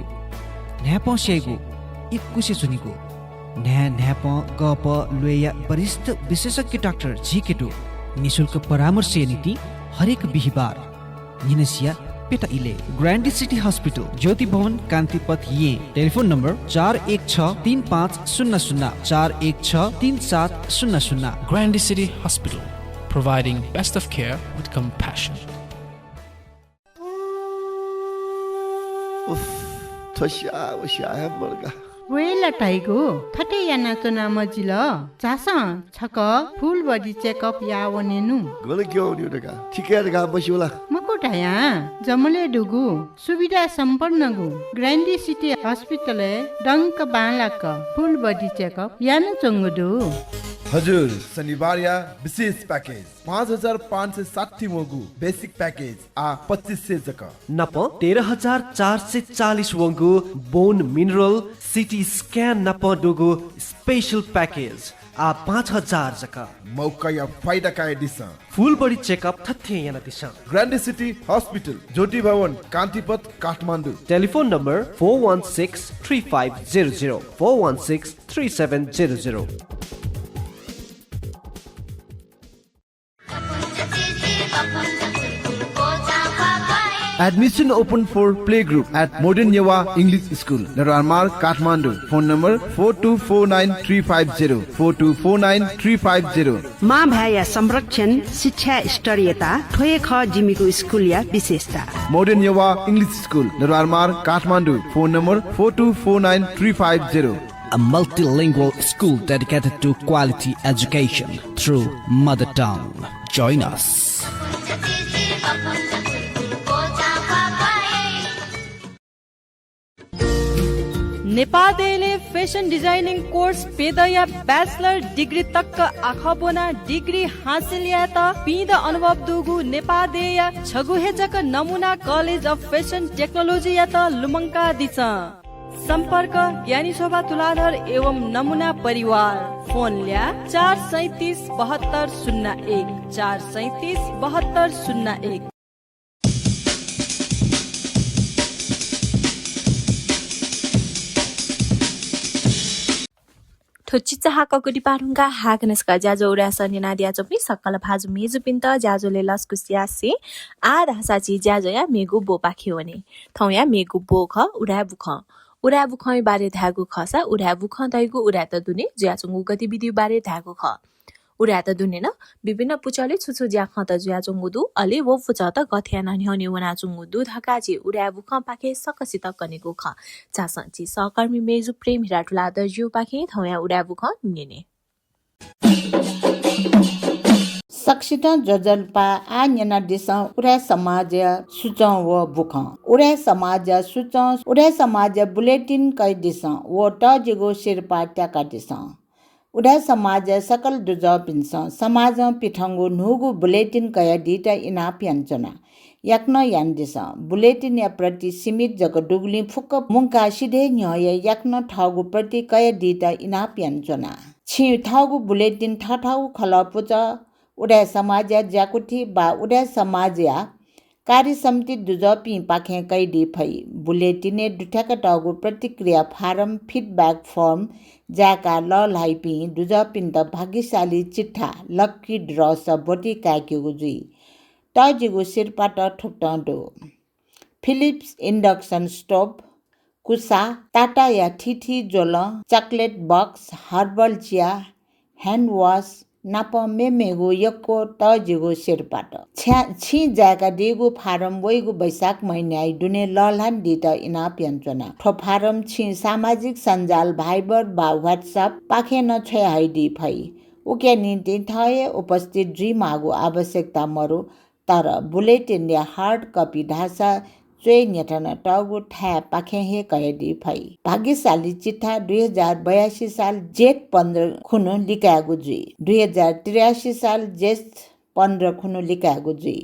न्हाय्पं स्याइगु, इकुसे च्वनीगु। न्हाय् न्हाय्पं गःपः ल्वय्‌या वरिष्ठ विशेषज्ञ डाक्टर झीके दु। निशुल्क परामर्शया निंतिं हरेक बिहिबार न्हिनसिया पेटा इले ग्रान्डी सिटी हस्पिटल, ज्योति भवन, कान्तिपथ, येँ। टेलिफोन नम्बर चार एक छ तीन पाँच शून्य शून्य, चार एक छ तीन सात शून्य शून्य। Grande City Hospital, providing best of care with compassion. उफ, थ्व स्याः व स्याः हे मदुगु। वय् ला धाइगु, थथे यानाच्वना मजिल। झासँ छकः full body checkup याः वनेनु। गन क्यं वनेगु धकाः, थिकय् धकाः मस्यू ला? मखु धयां, जमलय् दुगु सुविधा सम्पन्नगु ग्रान्डी सिटी हस्पिटलय् दंक बांलाक full body checkup यानाच्वंगु दु। हजुर, शनिबारया विशेष package, पाँच हजार पाँच सय साठी वंगु basic package आः पच्चिस सय जक। नाप तेह्र हजार चार सय चालिस वंगु bone mineral, CT scan नाप दुगु special package आः पाँच हजार जक। मौकाया फाइदा कयादिसँ। Full body checkup थथे यानादिसँ। ग्रान्डी सिटी हस्पिटल, ज्योति भवन, कान्तिपथ, Kathmandu. Telephone number four one six three five zero zero, four one six three seven zero zero। Admission open for playgroup at Modern Newa English School, Darbar Marg, Kathmandu. Phone number four two four nine three five zero, four two four nine three five zero। मां भाय्‌या संरक्षण, शिक्षा स्तरीयता, थ्व हे खः जिमिगु स्कूलया विशेषता। Modern Newa English School, Darbar Marg, Kathmandu. Phone number four two four nine three five zero। A multilingual school dedicated to quality education through mother tongue. Join us. नेपाः देय्‌लय् fashion designing course प्यदँया bachelor degree तक आखः ब्वनाः degree हासिल यायेत पीदँ अनुभव दुगु नेपाः देय्‌या छगू हे जक नमुना College of Fashion Technology यात लुमंकादिसँ। सम्पर्क, ज्ञानी शोभा तुलाधर एवं नमुना परिवार। फोन ल्याः, चार सैँतिस बहत्तर शून्य एक, चार सैँतिस बहत्तर शून्य एक। थ्व चिचाहाकःगु दिपा धुंकाः हाकनं सकल ज्याझ्वः उदाय् सः न्यनादियाच्वंपिं सकल भाजु मय्‌जुपिन्त ज्याझ्वलय् लसकुस यासें आः धाःसा झी ज्याझ्वःया मेगु ब्वपाखे वने। थौंया मेगु ब्व खः उदाय् बुखँ। उदाय् बुखँया बारे धायेगु खःसा उदाय् बुखँ धइगु उदाय्‌त दुने जुयाच्वंगु गतिविधिया बारे धायेगु खः। उदाय्‌त दुने नं विभिन्न पुचलय् छु छु ज्याखँत जुयाच्वंगु दु, अले व पुचःत गथे यानाः न्ह्यःने वनाच्वंगु दु धकाः झी उदाय् बुखँपाखें सकसित कनेगु खः। झासँ झी सहकर्मी मय्‌जु प्रेम हिरा तुलाधरजुपाखें थौंया उदाय् बुखँ न्यने। सकसितं ज्वजलपा। आः न्यनादिसँ उदाय् समाजया सुचं व बुखँ। उदाय् समाजया सुचं, उदाय् समाजया bulletin कयादिसँ व तःजिगु सिरपाः त्याकादिसँ। उदाय् समाजया सकल दुजःपिन्सं समाजं पिथंगु न्हूगु bulletin कयादीत इनाप यानाच्वना। याकनं यानादिसँ। Bulletinया प्रति सीमित जक दुगुलिं फुक्क मुंकाः सिधय् न्ह्यः हे याकनं थःगु प्रति कयादीत इनाप यानाच्वना। छिं थःगु bulletin थःथःगु खलः पुचः, उदाय् समाजया ज्याकुथि वा उदाय् समाजया कार्य समिति दुजःपिंपाखें कयादी फइ। Bulletinय् दुथ्याकातःगु प्रतिक्रिया फारम, feedback form, जाय्‌काः लःल्हाइपिं दुजःपिन्त भाग्यशाली चिट्ठा, lucky draw, सः ब्वति काय्‌केगु जुइ। तःजिगु सिरपाःत थुकथं दु। Philips induction stove, कुसा, टाटाया थीथी ज्वलं, chocolate box, herbal chia, hand wash नाप मेमेगु यक्व तःजिगु सिरपाःत। छ्या-, छिं जाय्‌कादीगु फारम वइगु वैशाख महिनाया दुने लःल्हानादीत इनाप यानाच्वना। थ्व फारम छिं सामाजिक सञ्जाल Viber वा WhatsApp पाखें नं छ्वयाहयादी फइ। उकिया निंतिं थः हे उपस्थित जुइमाःगु आवश्यकता मरु। तर bulletinया hard copy धाःसा च्वय् न्ह्यथनातःगु थाय्‌पाखें हे कयादी फइ। भाग्यशाली चिट्ठा दुई हजार बयासी साल जेठ पन्ध्र खुन्हु लिकायेगु जुइ। दुई हजार त्रियासी साल जेठ पन्ध्र खुन्हु लिकायेगु जुइ।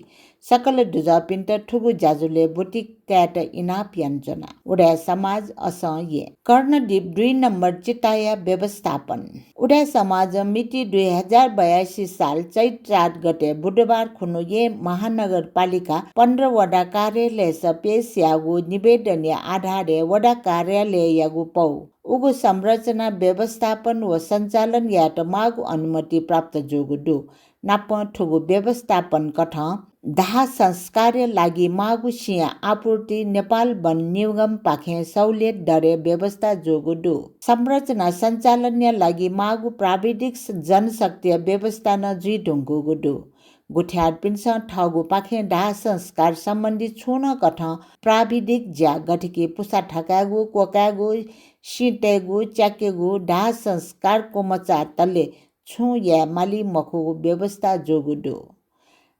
सकल दुजःपिन्त थुगु ज्याझ्वलय् ब्वति कायेत इनाप यानाच्वना। उदाय् समाज असं येँ। कर्णदीप दुई नम्बर चिताया व्यवस्थापन। उदाय् समाजं मिति दुई हजार बयासी साल चैत चार गते बुधबार खुन्हु येँ महानगरपालिका पन्ध्र वडा कार्यालयस पेश याःगु निवेदनया आधारय् वडा कार्यालययागु पौ उगु संरचना व्यवस्थापन व सञ्चालन यायेत माःगु अनुमति प्राप्त जूगु दु। नापं थुगु व्यवस्थापन कथं दाह संस्कारया लागि माःगु सिँया आपूर्ति नेपाल वन निगमपाखें सहुलियत दरय् व्यवस्था जूगु दु। संरचना सञ्चालनया लागि माःगु प्राविधिक स-, जनशक्तिया व्यवस्था नं जुइ धुंकूगु दु। गुथियारपिन्सं थःगुपाखें दाह संस्कार सम्बन्धी छुं नं कथं प्राविधिक ज्या, गथे कि पुसा थकायेगु, क्वकायेगु, सिँ तयेगु, च्याकेगु, दाह संस्कार क्वमचाःतले छुं याये माली मखुगु व्यवस्था जूगु दु।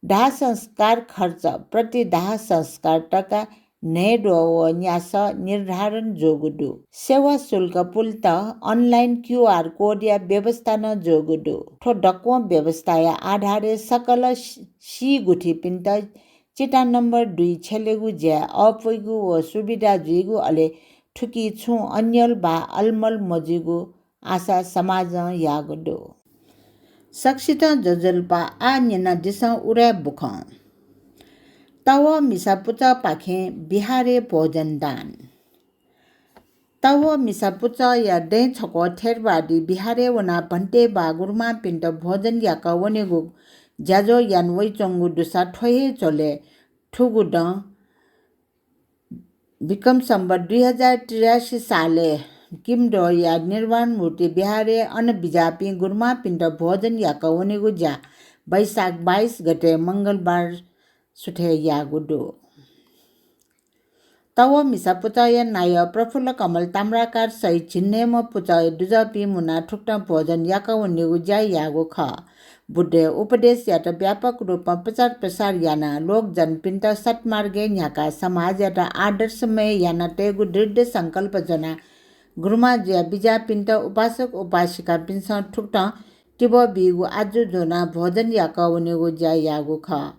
दाह संस्कार खर्च प्रति दाह संस्कार तका न्हय्द्वः व न्यासः निर्धारण जूगु दु। सेवा शुल्क पुलेत online QR code या व्यवस्था नं जूगु दु। थ्व दक्वं व्यवस्थाया आधारय् सकल सी-, सी गुथिपिन्त चिता नम्बर दुई छ्यलेगु ज्याय् अःपुइगु व सुविधा जुइगु, अले थुकी छुं अन्यल वा अलमल मजुइगु आशा समाजं याःगु दु। सकसितं ज्वजलपा। आः न्यनादिसँ उराय् बुखँ। तवः मिसा पुचःपाखें बिहारय् भोजन दान। तवः मिसा पुचःया दँय् छक्वः थेरवादी बिहारय् वनाः भन्ते वा गुरुमांपिन्त भोजन याकः वनेगु ज्याझ्वः याना वइच्वंगु दुसा थ्व हे झ्वलय् थुगु दँ विक्रम सम्वत दुई हजार त्रियासी सालय् किमद्वःया निर्वाण मूर्ति बिहारय् अन बिज्याःपिं गुरुमांपिन्त भोजन याकः वनेगु ज्या वैशाख बाइस गते मंगलबार सुथय् याःगु दु। तवः मिसा पुचःया नायः प्रफुल्ल कमल ताम्राकार सहित झिंन्हय्म्ह पुचःया दुजःपिं मुनाः थुकथं भोजन याकः वनेगु ज्या याःगु खः। बुद्धया उपदेशयात व्यापक रूपं प्रचार प्रसार यानाः लोकजनपिन्त सत्मार्गय् न्ह्याकाः समाजयात आदर्शमय याना तयेगु दृढ संकल्प ज्वनाः गुरुमां जुया बिज्याःपिन्त उपासक उपासिकापिन्सं थुकथं तिबः बीगु आजु ज्वनाः भोजन याकः वनेगु ज्या याःगु खः।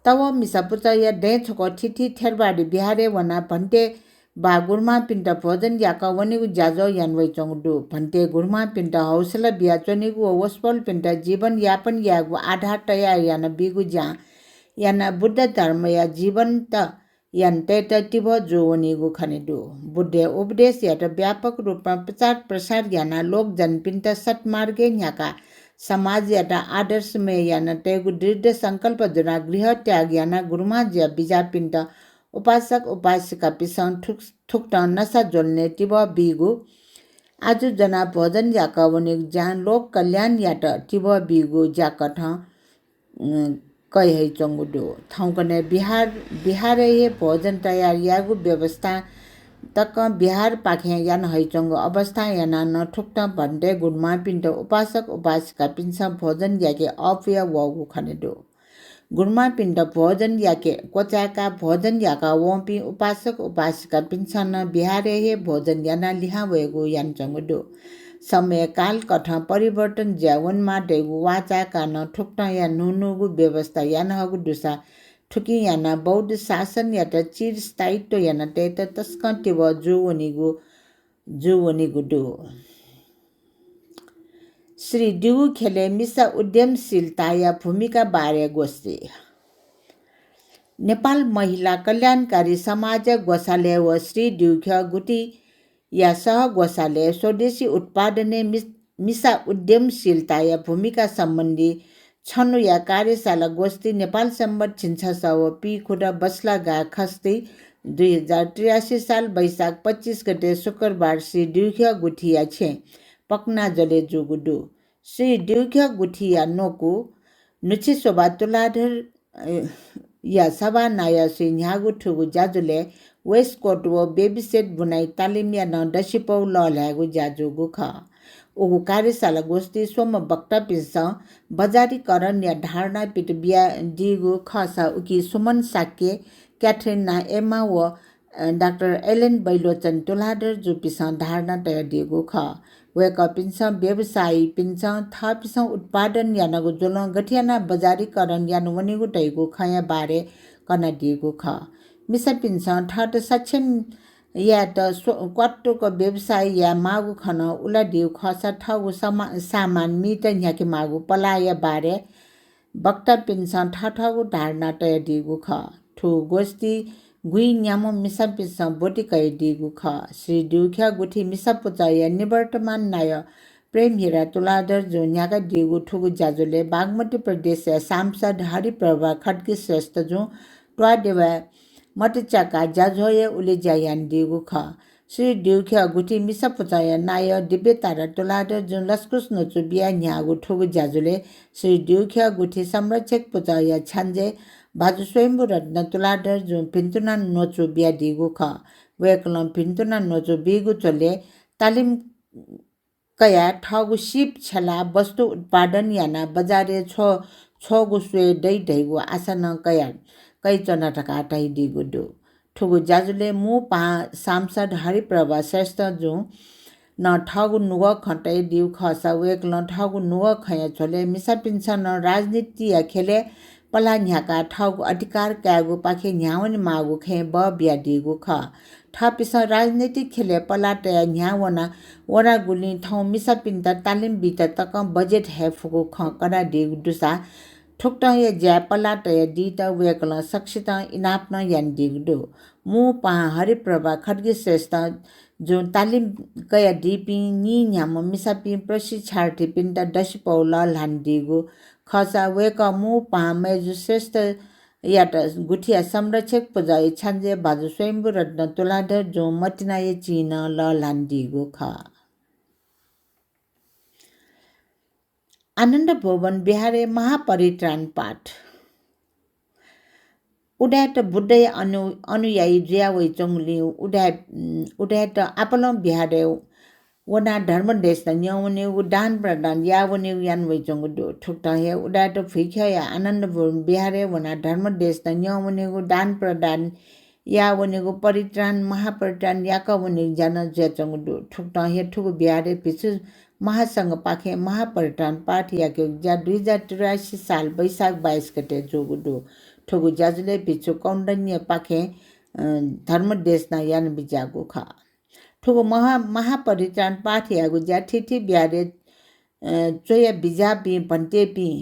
तवः मिसा पुचःया दँय् छक्वः थीथी थेरवादी बिहारय् वनाः भन्ते वा गुरुमांपिन्त भोजन याकः वनेगु ज्याझ्वः याना वइच्वंगु दु। भन्ते गुरुमांपिन्त हौसला बियाच्वनेगु व वसपोलपिन्त जीवन यापन यायेगु आधार तयार यानाबीगु ज्यां यानाः बुद्ध धर्मया जीवन्त याना तयेत तिबः जूवनीगु खने दु। बुद्धया उपदेशयात व्यापक रूपं प्रचार प्रसार यानाः लोकजनपिन्त सत्मार्गय् न्ह्याकाः समाजयात आदर्शमय याना तयेगु दृढ संकल्प ज्वनाः गृह त्याग यानाः गुरुमां जुया बिज्याःपिन्त उपासक उपासिकापिन्सं थुक-, थुकथं नसा ज्वलनय् तिबः बीगु, आजु ज्वनाः भोजन याकः वनेगु ज्यां लोक कल्याणयात तिबः बीगु ज्याकथं, अँ, कयाहयाच्वंगु दु। थौंकन्हय् बिहार, बिहारय् हे भोजन तयार यायेगु व्यवस्था तकं बिहारपाखें याना हयाच्वंगु अवस्थां यानाः नं थुकथं भन्ते गुरुमांपिन्त उपासक उपासिकापिन्सं भोजन याके अःपुया वःगु खने दु। गुरुमांपिन्त भोजन याके क्वचाय्काः भोजन याका वंपिं उपासक उपासिकापिन्सं नं बिहारय् हे भोजन यानाः लिहां वयेगु यानाच्वंगु दु। समय कालकथं परिवर्तन जुया वनेमाः धइगु वाःचाय्काः नं थुकथंया न्हून्हूगु व्यवस्था याना हःगु दुसा थुकिं यानाः बौद्ध शासनयात चिरस्थायित्व याना तयेत तसकं तिबः जूवनीगु, जूवनीगु दु। श्री दिगु ख्यलय् मिसा उद्यमशीलताया भूमिका बारे गोष्ठी। नेपाल महिला कल्याणकारी समाजया ग्वसालय् व श्री दिगु ख्यः गुथिया सह ग्वसालय् स्वदेशी उत्पादनय् मिस-, मिसा उद्यमशीलताया भूमिका सम्बन्धी छन्हुया कार्यशाला गोष्ठी नेपाल सम्बत झिंछसः व पीखुदँ बसलागाः खष्ठी दुई हजार त्रियासी साल वैशाख पच्चिस गते शुक्रबार श्री दिगु ख्यः गुथिया छेँ पकनाज्वलय् जूगु दु। श्री दिगु ख्यः गुथिया न्वकू नुछिसोभा तुलाधर, अ, या सभानायःसि न्ह्याःगु थुगु ज्याझ्वलय् waistcoat व baby set बुनाइ तालिमया नं दसिपौ लःल्हायेगु ज्या जूगु खः। उगु कार्यशाला गोष्ठी स्वम्ह वक्तापिन्सं बजारीकरणया धारणा पित बियादीगु खःसा उकी सुमन शाक्य, क्याथरिना एमा व अ, डाक्टर एलेन बैलोचन तुलाधर जुपिन्सं धारणा तयादीगु खः। वय्कःपिन्सं व्यवसायीपिन्सं थःपिन्सं उत्पादन यानागु ज्वलं गथे यानाः बजारीकरण याना वनेगु धइगु खँया बारे कनादीगु खः। मिसापिन्सं थःत सक्षम यायेत स्व-, क्वातुक व्यवसाय याये माःगु खँ नं उलादीगु खःसा थःगु समा-, सामान मीत न्ह्याके माःगु पलाःया बारे वक्तापिन्सं थःथःगु धारणा तयादीगु खः। थुगु गोष्ठी गुँइ न्याम्ह मिसापिन्सं ब्वति कयादीगु खः। श्री दिगु ख्यः गुथि मिसा पुचःया निवर्तमान नायः प्रेम हिरा तुलाधर जुं न्ह्याकादीगु थुगु ज्याझ्वलय् बागमती प्रदेशया सांसद हरिप्रभा खड्गी श्रेष्ठ जुं त्वाःदेवाय् मतिचाका ज्याझ्वःया उलेज्या यानादीगु खः। श्री दिउख्यः गुथि मिसा पुचःया नायः दिव्यतारा तुलाधर जुं लसकुस न्वचु बियाः न्ह्याःगु थुगु ज्याझ्वलय् श्री दिउख्यः गुथि संरक्षक पुचःया छ्याञ्जे भाजु स्वयम्भू रत्न तुलाधर जुं भिन्तुना न्वचु बियादीगु खः। वय्कलं भिन्तुना न्वचु बीगु झ्वलय् तालिम कयाः थःगु सीप छ्यलाः वस्तु उत्पादन यानाः बजारय् छ्व-, छ्वःगु स्वये दइ धइगु आशा नं कया-, कयाच्वना धकाः धयादीगु दु। थुगु ज्याझ्वलय् मू पाहां सांसद हरिप्रभा श्रेष्ठ जुं नं थःगु नुगः खँ तयादीगु खःसा वय्कलं थःगु नुगः खँया झ्वलय् मिसापिन्सं नं राजनीतिया ख्यलय् पलाः न्ह्याकाः थःगु अधिकार कायेगुपाखे न्ह्यावनेमाःगु खँय् बः बियादीगु खः। थःपिन्सं राजनीतिक ख्यलय् पलाः तयाः न्ह्यावना वनागुलिं थौं मिसापिन्त तालिम बीत तकं बजेट हये फुगु खँ कनादीगु दुसा थुकथं हे ज्याय् पलाः तयादीत वय्कलं सकसितं इनाप नं यानादीगु दु। मू पाहां हरिप्रभा खड्गी श्रेष्ठ जुं तालिम कयादीपिं नीन्याम्ह मिसापिं प्रशिक्षार्थीपिन्त दसिपौ लःल्हानादीगु खःसा वय्कः मू पाहां मय्जु श्रेष्ठयात गुथिया संरक्षक पुचःया छ्याञ्जे भाजु स्वयम्भू रत्न तुलाधर जुं मतिनाया चिं नं लःल्हानादीगु खः। आनन्द भुवन विहारय् महापरित्राण पाठ। उदाय्त बुद्धया अनु-, अनुयायी जुया वइच्वंगुलिं उदाय-, उदाय्त आपालं विहारय् वनाः धर्मदेशना न्यंवनेगु, दान प्रदान याः वनेगु याना वइच्वंगु दु। थुकथं हे उदाय्त भुइख्यःया आनन्द भुवन विहारय् वनाः धर्मदेशना न्यंवनेगु, दान प्रदान याः वनेगु, परित्राण, महापरित्राण याकः वनेगु ज्या नं जुयाच्वंगु दु। थुकथं हे थुगु विहारय् भिक्षु महासंघपाखें महापरित्राण पाठ याकेगु ज्या दुई हजार त्रियासी साल वैशाख बाइस गते जूगु दु। थुगु ज्याझ्वलय् भिक्षु कौण्डन्यपाखें, अ, धर्मदेशना याना बिज्याःगु खः। थुगु महा-, महापरित्राण पाठ यायेगु ज्या थीथी विहारय् अ, च्वया बिज्याःपिं भन्तेपिं,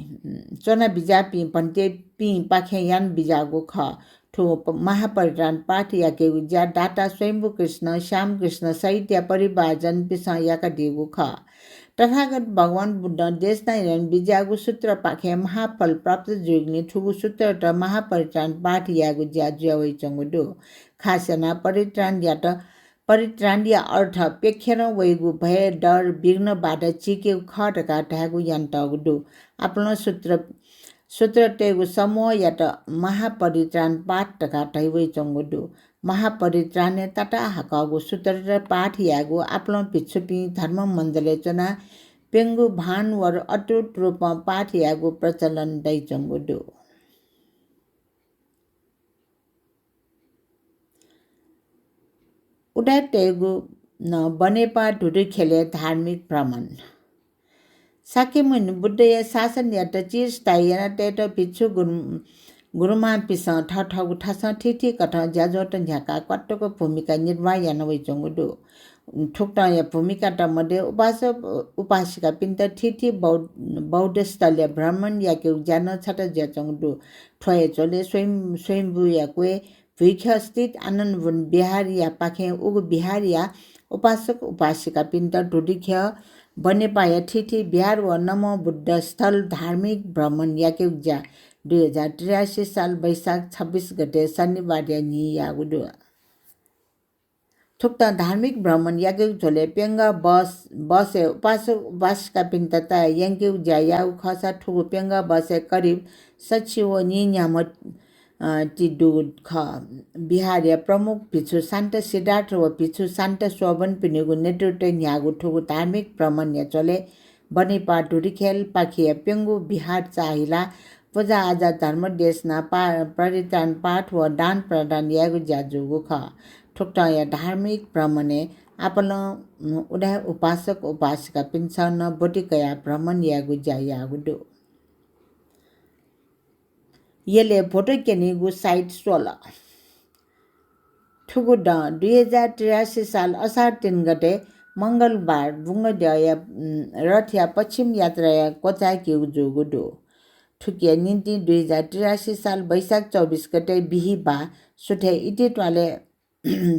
च्वना बिज्याःपिं भन्तेपिंपाखें याना बिज्याःगु खः। थ्व प-, महापरित्राण पाठ याकेगु ज्या दाता स्वयम्भू कृष्ण, श्याम कृष्ण सहितया परिवारजनपिन्सं याकादीगु खः। तथागत भगवान बुद्धं देशना याना बिज्याःगु सूत्रपाखें महाफल प्राप्त जुइगुलिं थुगु सूत्रत महापरित्राण पाठ यायेगु ज्या जुया वइच्वंगु दु। खास यानाः परित्राणयात परित्राणया अर्थ प्यखेरं वइगु भय, डर, विघ्न, बाधा चीकेगु खः धकाः धायेगु यानातःगु दु। आपालं सूत्र, सूत्रतय्गु समूहयात महापरित्राण पाठ धकाः धयावइच्वंगु दु। महापरित्राणय् ताताहाकःगु सूत्रत पाठ यायेगु आपालं भिक्षुपिं धर्म मण्डलय् च्वनाः प्यंगू भान व अटुट रूपं पाठ यायेगु प्रचलन दइच्वंगु दु। उदाय्तय्गु नं बनेपा धुधुख्यलय् धार्मिक भ्रमण। शाक्यमुनि बुद्धया शासनयात चिरस्थायी यानातयेत भिक्षु गुरु-, गुरुमांपिन्सं थःथःगु थासं थीथी कथं ज्याझ्वःत न्ह्याकाः क्वातुक भूमिका निर्वाह याना वइच्वंगु दु। थुकथंया भूमिकात मध्ये उपासक उपासिकापिन्त थीथी बौ-, बौद्धस्थलया भ्रमण याकेगु ज्या नं छता जुयाच्वंगु दु। थ्व हे झ्वलय् स्वयं-, स्वयम्भूया क्वय् भुइख्यः स्थित आनन्दवन विहारया पाखें उगु विहारया उपासक उपासिकापिन्त धुधुख्यः बनेपाया थीथी विहार व नमो बुद्ध स्थल धार्मिक भ्रमण याकेगु ज्या दुई हजार त्रियासी साल वैशाख छब्बिस गते शनिबारया न्हि याःगु दु। थुकथं धार्मिक भ्रमण याकेगु झ्वलय् प्यंगः बस, बसय् उपासक उपासिकापिन्त तयाः यंकेगु ज्या याःगु खःसा थुगु प्यंगः बसय् करिब सछि व नीन्याम्ह, अ, ति दुगु खः। विहारया प्रमुख भिक्षु शान्त सिद्धार्थ व भिक्षु शान्त शोभनपिनिगु नेतृत्वय् न्ह्याःगु थुगु धार्मिक भ्रमणया झ्वलय् बनेपा धुधुख्यलपाखेया प्यंगू विहार चाःहिलाः पुजाआजा, धर्मदेशना, पा-, परित्राण पाठ व दान प्रदान यायेगु ज्या जूगु खः। थुकथंया धार्मिक भ्रमणय् आपालं, उम्, उदाय् उपासक उपासिकापिन्सं नं ब्वति कयाः भ्रमण यायेगु ज्या याःगु दु। यलय् भोटो क्यनीगु साइत स्वल। थुगु दँ दुई हजार त्रियासी साल असार तीन गते मंगलबार बुंगद्यःया, उम्, रथया पश्चिम यात्राया क्वचाय्केगु जूगु दु। थुकिया निंतिं दुई हजार त्रियासी साल वैशाख चौबिस गते बिहिबाः सुथय् इतित्वालय्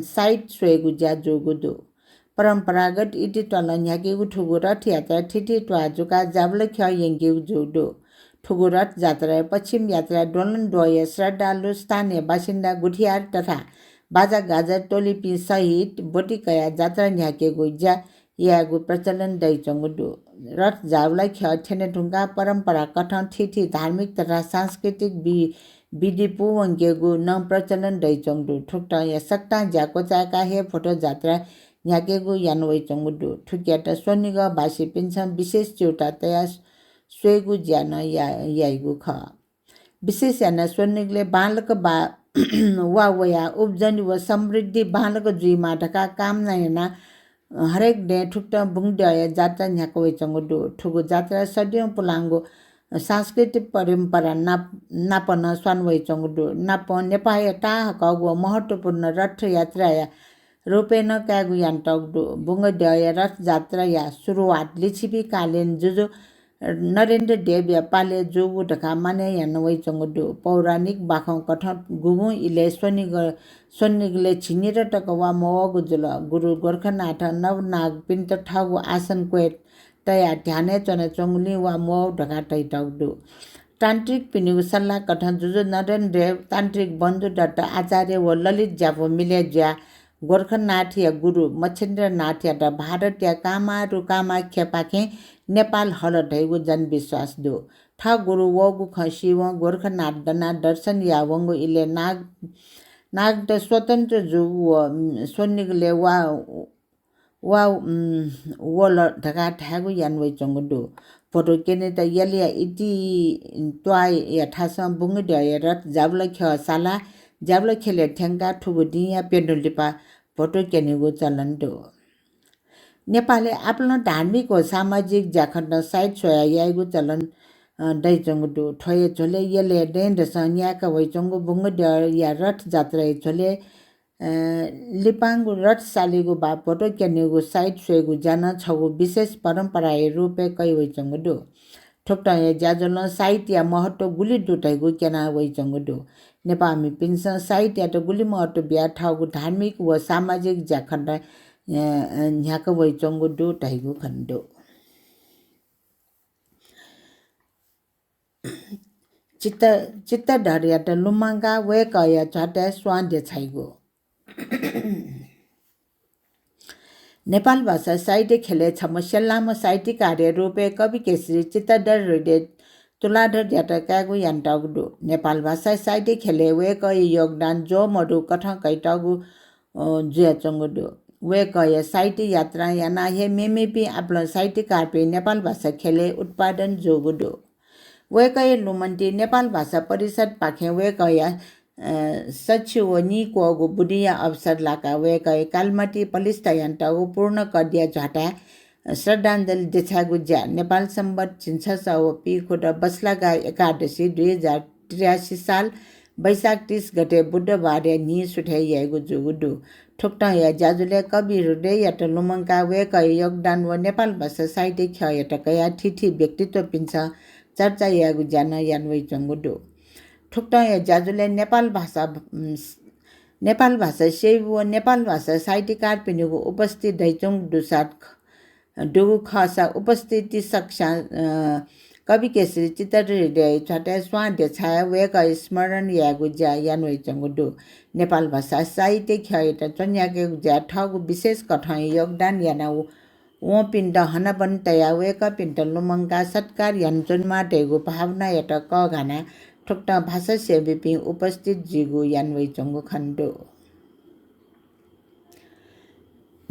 साइत स्वयेगु ज्या जूगु दु। परम्परागत इतित्वालं न्ह्याकेगु थुगु रथयात्रा थीथी त्वाः जुकाः जाबलय् ख्यः यंकेगु जूगु दु। थुगु रथयात्राय् पश्चिम यात्रा द्वलंद्वःया श्रद्धालु, स्थानीय बासिन्दा, गुथियार तथा बाजागाजा टोलीपिं सहित ब्वति कयाः जात्रा न्ह्याकेगु ज्या यायेगु प्रचलन दइच्वंगु दु। रथ जाबलय् ख्यः थ्यने धुंकाः परम्परा कथं थीथी धार्मिक तथा सांस्कृतिक वि-, विधि पूवंकेगु नं प्रचलन दइच्वंगु दु। थुकथंया सकतां ज्या क्वचाय्काः हे भोटो जात्रा न्ह्याकेगु याना वइच्वंगु दु। थुकियात स्वनिगःवासीपिन्सं विशेष च्यूताः तयाः स्वयेगु ज्या नं या-, याइगु खः। विशेष यानाः स्वनिगलय् बांलाक बा-, वा वयाः उब्जनी व समृद्धि बांलाक जुइमा धकाः कामना यानाः हरेक दँय् थुकथं बुंगद्यःया जात्रा न्ह्याका वइच्वंगु दु। थुगु जात्रा सदियौं पुलांगु सांस्कृतिक परम्परा नाप-, नाप नं स्वाना वइच्वंगु दु। नापं नेपाःया ताःहाकःगु व महत्त्वपूर्ण रथयात्राया रूपय् नं कायेगु यानातःगु दु। बुंगद्यःया रथयात्राया सुरुवात लिच्छविकालीन जुजु नरेन्द्र देवया पालय् जूगु धकाः मानय् याना वइच्वंगु दु। पौराणिक बाखं कथं गुगुं इलय् स्वनिग-, स्वनिगलय् झिंनिदँ तक वा मवःगु जुल। गुरु गोरखनाथं नवनागपिन्त थःगु आसन क्वय् तयाः ध्यानय् च्वनाच्वंगुलिं वा मवः धकाः धइतःगु दु। तान्त्रिकपिनिगु सल्लाह कथं जुजु नरेन्द्र देव, तान्त्रिक बन्धुदत्त आचार्य व ललित ज्यापू मिलय् जुयाः गोरखनाथया गुरु मच्छिन्द्रनाथयात भारतया कामारु कामाख्यापाखें नेपाल हल धइगु जनविश्वास दु। थः गुरु वःगु खँ सीवं गोरखनाथ दनाः दर्शन याः वंगु इलय् नाग-, नागत स्वतन्त्र जूगु व, उम्, स्वनिगलय् वा-, वा-, उम्, वल धकाः धायेगु याना वइच्वंगु दु। भोटो क्यनेत यलया इतित्वाःया थासं बुंगद्यःया रथ जाबलय् ख्यः सालाः जाबलय् ख्यलय् थ्यंकाः थुगु दिंया प्यन्हु लिपा भोटो क्यनेगु चलन दु। नेपालय् आपालं धार्मिक व सामाजिक ज्याखँतं साइत स्वयाः याइगु चलन, अ, दइच्वंगु दु। थ्व हे झ्वलय् यलया दँय्‌दसं न्यायेका वइच्वंगु बुंगद्यःया रथ जात्राया झ्वलय्, अ, लिपांगु रथ सालीगु वा भोटो क्यनेगु साइत स्वयेगु ज्या नं छगू विशेष परम्पराया रूपय् कयावइच्वंगु दु। थुकथंया ज्याझ्वलं साइतया महत्व गुलि दु धइगु क्यना वइच्वंगु दु। नेपाःमिपिन्सं साइतयात गुलि महत्व बियाः थःगु धार्मिक व सामाजिक ज्याखँत, अ, अ, न्ह्याका वइच्वंगु दु धइगु खने दु। चित्त-, चित्तधरयात लुमंकाः वय्कःया झ्वाताय् स्वां देछाइगु। नेपाल भाषा साहित्य ख्यलय् छम्ह स्यल्लाम्ह साहित्यकारया रूपय् कवि केसरी चित्तधर हृदय तुलाधरयात कायेगु यानातःगु दु। नेपाल भाषा साहित्य ख्यलय् वय्कःया योगदान ज्वः मदु कथं कयातःगु, अ, जुयाच्वंगु दु। वय्कःया साहित्य यात्रां यानाः हे मेमेपिं आपालं साहित्यकारपिं नेपाल भाषा ख्यलय् उत्पादन जूगु दु। वय्कःया लुमन्तिइ नेपाल भाषा परिषद्पाखें वय्कःया, अ, सछि व निक्वःगु बुदिंया अवसर लाकाः वय्कःया कालिमाटी पलिस्था यानातःगु पूर्ण कदया झ्वाताय् श्रद्धाञ्जली देछायेगु ज्या नेपाल संवत् झिंछसः व पीखुदँ बसलागा एकादशी दुई हजार त्रियासी साल वैशाख तीस गते बुधबारया न्हिं सुथय् याइगु जूगु दु। थुकथंया ज्याझ्वलय् कवि हृदययात लुमंकाः वय्कःया योगदान व नेपाल भाषा साहित्य ख्यःयात कयाः थीथी व्यक्तित्वपिन्सं चर्चा यायेगु ज्या नं याना वइच्वंगु दु। थुकथंया ज्याझ्वलय् नेपाल भाषा, उम्, नेपाल भाषा सेवी व नेपाल भाषा साहित्यकारपिनिगु उपस्थिति दइच्वंगु दुसा ख-, दुगु खःसा उपस्थिति सकस्यां, अ, कवि केसरी चित्तधर हृदयया झ्वाताय् स्वां देछायाः वय्कःया स्मरण यायेगु ज्या याना वइच्वंगु दु। नेपाल भाषा साहित्य ख्यःयात च्वन्ह्याकेगु ज्याय् थःगु विशेष कथंया योगदान याना व-, वंपिन्त हनाबना तयाः वय्कःपिन्त लुमंकाः सत्कार यानाच्वनेमाः धइगु भावनायात कःघानाः थुकथं भाषा सेवीपिं उपस्थित जुइगु याना वइच्वंगु खने दु।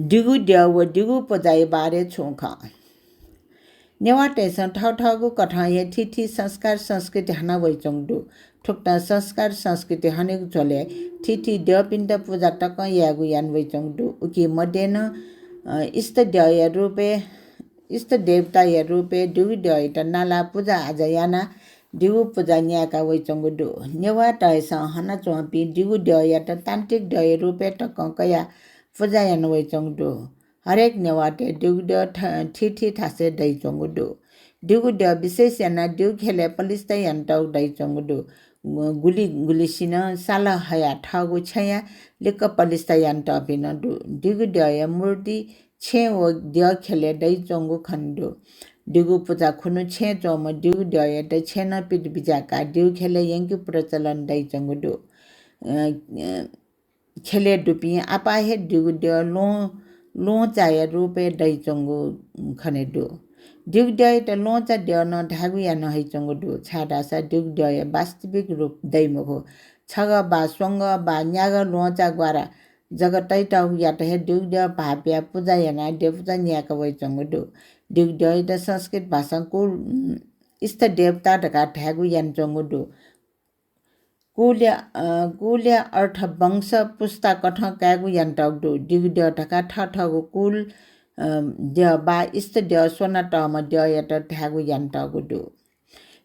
दिगु द्यः व दिगु पुजाया बारे छुं खँ। नेवाःतय्सं थःथःगु कथं हे थीथी संस्कार संस्कृति हना वइच्वंगु दु। थुकथं संस्कार संस्कृति हनेगु झ्वलय् थीथी द्यःपिन्त पुजा तकं यायेगु याना वइच्वंगु दु। उकी मध्ये नं, अ, इष्ट द्यःया रूपय्, इष्ट देवताया रूपय् दिगु द्यःयात नालाः पुजा आजा यानाः दिगु पुजा न्यायेका वइच्वंगु दु। नेवाःतय्सं हनाच्वंपिं दिगु द्यःयात तान्त्रिक द्यःया रूपय् तकं कयाः पुजा याना वइच्वंगु दु। हरेक नेवाःतय् दिगु द्यः थ-, थीथी थासय् दइच्वंगु दु। दिगु द्यः विशेष यानाः दिगु ख्यलय् पलिस्था यानातःगु दइच्वंगु दु। गुलि गुलिसिनं साला हयाः थःगु छेँया लिक्क पलिस्था यानातःपिं नं दु। दिगु द्यःया मूर्ति छेँ व द्यः ख्यलय् दइच्वंगु खने दु। दिगु पुजा खुन्हु छेँय् च्वंम्ह दिगु द्यःयात छेँनं पित बिज्याकाः दिगु ख्यलय् यंके प्रचलन दइच्वंगु दु। अ, अ, ख्यलय् दुपिं आपाः हे दिगु द्यः ल्वहं, ल्वहंचाया रूपय् दइच्वंगु खने दु। दिगु द्यःयात ल्वहंचा द्यः नं धायेगु याना हइच्वंगु दु, छाय्धाःसा दिगु द्यःया वास्तविक रूप दइ मखु। छगः वा स्वंगः वा न्यागः ल्वहंचा ग्वारा जक तइतःगुयात हे दिगु द्यः भाःपियाः पुजा यानाः द्यःपुजा न्यायेका वइच्वंगु दु। दिगु द्यःयात संस्कृत भाषां कुल, उम्, इष्ट देवता धकाः धायेगु यानाच्वंगु दु। कुलया, अ, कुलया अर्थ वंश पुस्ता कथं कायेगु यानातःगु दु। दिगु द्यः धकाः थःथःगु कुल, अ, द्यः वा इष्ट द्यः स्वनातःम्ह द्यःयात धायेगु यानातःगु दु।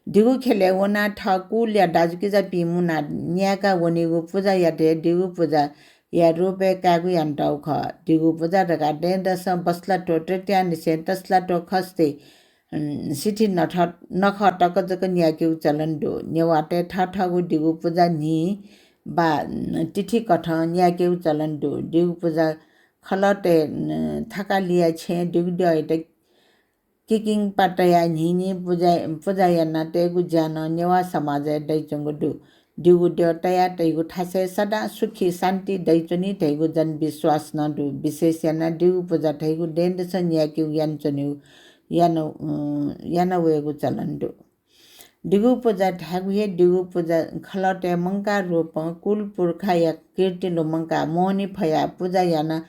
दिगु ख्यलय् वनाः थः कुलया दाजुकिजापिं मुनाः न्यायेका वनीगु पुजायात हे दिगु पुजाया रूपय् कायेगु यानातःगु खः। दिगु पुजा धकाः दँय्‌दसं बसलाथ्व तृतीयानिसें तसलाथ्व खस्ती, अं, सिथि नथ-, नखः तक जक न्यायेकेगु चलन दु। नेवाःतय् थःथःगु दिगु पुजा न्हि वा, अं, तिथि कथं न्यायेकेगु चलन दु। दिगु पुजा खलःतय्, अं, थाकालिया छेँय् दिगु द्यःयात किकिंपा तयाः न्हिं न्हिं पुजा, पुजा यानातयेगु ज्या नं नेवाः समाजय् दइच्वंगु दु। दिगु द्यः तयातइगु थासय् सदां सुखी शान्ति दइच्वनी धइगु जनविश्वास नं दु। विशेष यानाः दिगु पुजा धइगु दँय्‌दसं न्यायेकेगु यानाच्वनेगु, याना, अँ, याना वयेगु चलन दु। दिगु पुजा धायेगु हे दिगु पुजा खलःतय् मंकाः रूपं कुल पुर्खाया कीर्ति लुमंकाः मोहनी फयाः पुजा याना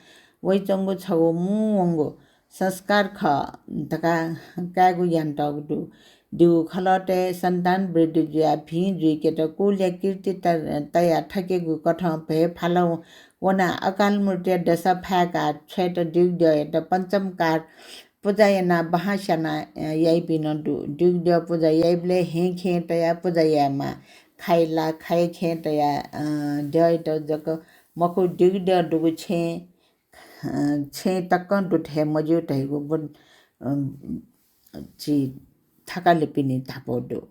वइच्वंगु छगू मू वंगु संस्कार खः धकाः कायेगु यानातःगु दु। दिगु खलःतय् सन्तान वृद्धि जुयाः भिं जुइकेत कुलया कीर्ति त-, तयाः थकेगु कथं भय फाल वनाः अकाल मृत्युया दशा फाय्‌काः छ्वयेत दिगु द्यःयात पञ्चमकार पुजा यानाः बहां स्यानाः, अ, याइपिं नं दु। दिगु द्यः पुजा याइबलय् हें खें तयाः पुजा यायेमाः। खाइ ला खाइ खें तयाः, अ, द्यःयात जक मखु, दिगु द्यः दुगु छेँ, अ, छेँ तकं दुथ्याये मज्यू धइगु बुन, अ, झी थाकालिपिनि धापू दु।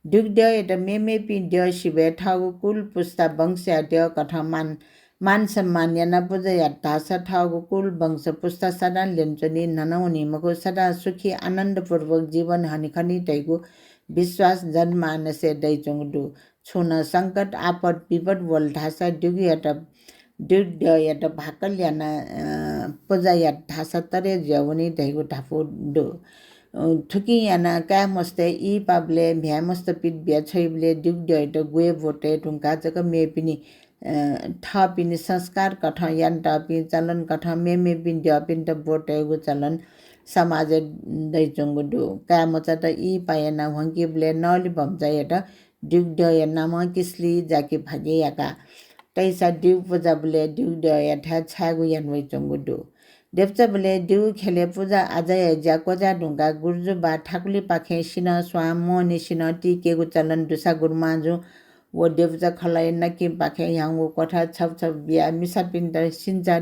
दिगु द्यःयात मेमेपिं द्यः सिबय् थःगु कुल पुस्ता वंशया द्यः कथं मान, मान सम्मान यानाः पुजा यात धाःसा थःगु कुल वंश पुस्ता सदां ल्यनाच्वनी, न्हना वनी मखु, सदां सुखी आनन्दपूर्वक जीवन हनेखनी धइगु विश्वास जनमानसय् दइच्वंगु दु। छुं नं संकट, आपत, विपत वल धाःसा दिगुयात, दिगु द्यःयात भाकल यानाः, अ, पुजा यात धाःसा तरे जुयावनी धइगु धापू दु। अ, थुकिं यानाः काय्‌मस्तय् इहिपाबलय् म्ह्याय्‌मस्त पित बिया छ्वइबलय् दिगु द्यःयात ग्वय् ब्व तये धुंकाः जक मेपिनि, अ, थःपिनि संस्कार कथं यानातःपिं चलन कथं मेमेपिं द्यःपिन्त ब्व तयेगु चलन समाजय् दइच्वंगु दु। काय्‌मचात इहिपा यानाः ह्वंकीबलय् नली भम्चायात दिगु द्यःया नामं किसली जाकि भागि याका तइसा दिगु पुजाबलय् दिगु द्यःयाथाय् छायेगु याना वइच्वंगु दु। देवचाबलय् दिगु ख्यलय् पुजा आजाया ज्या क्वचाये धुंकाः गुर्जु वा थाकुलिपाखें सिन्हः स्वां मोहनिसिन्हः तीकेगु चलन दुसा गुरुमांजुं व देवचा खलःया नकिंपाखें ह्याउँगु क्वथा छपु छपु बियाः मिसापिन्त सिन्चा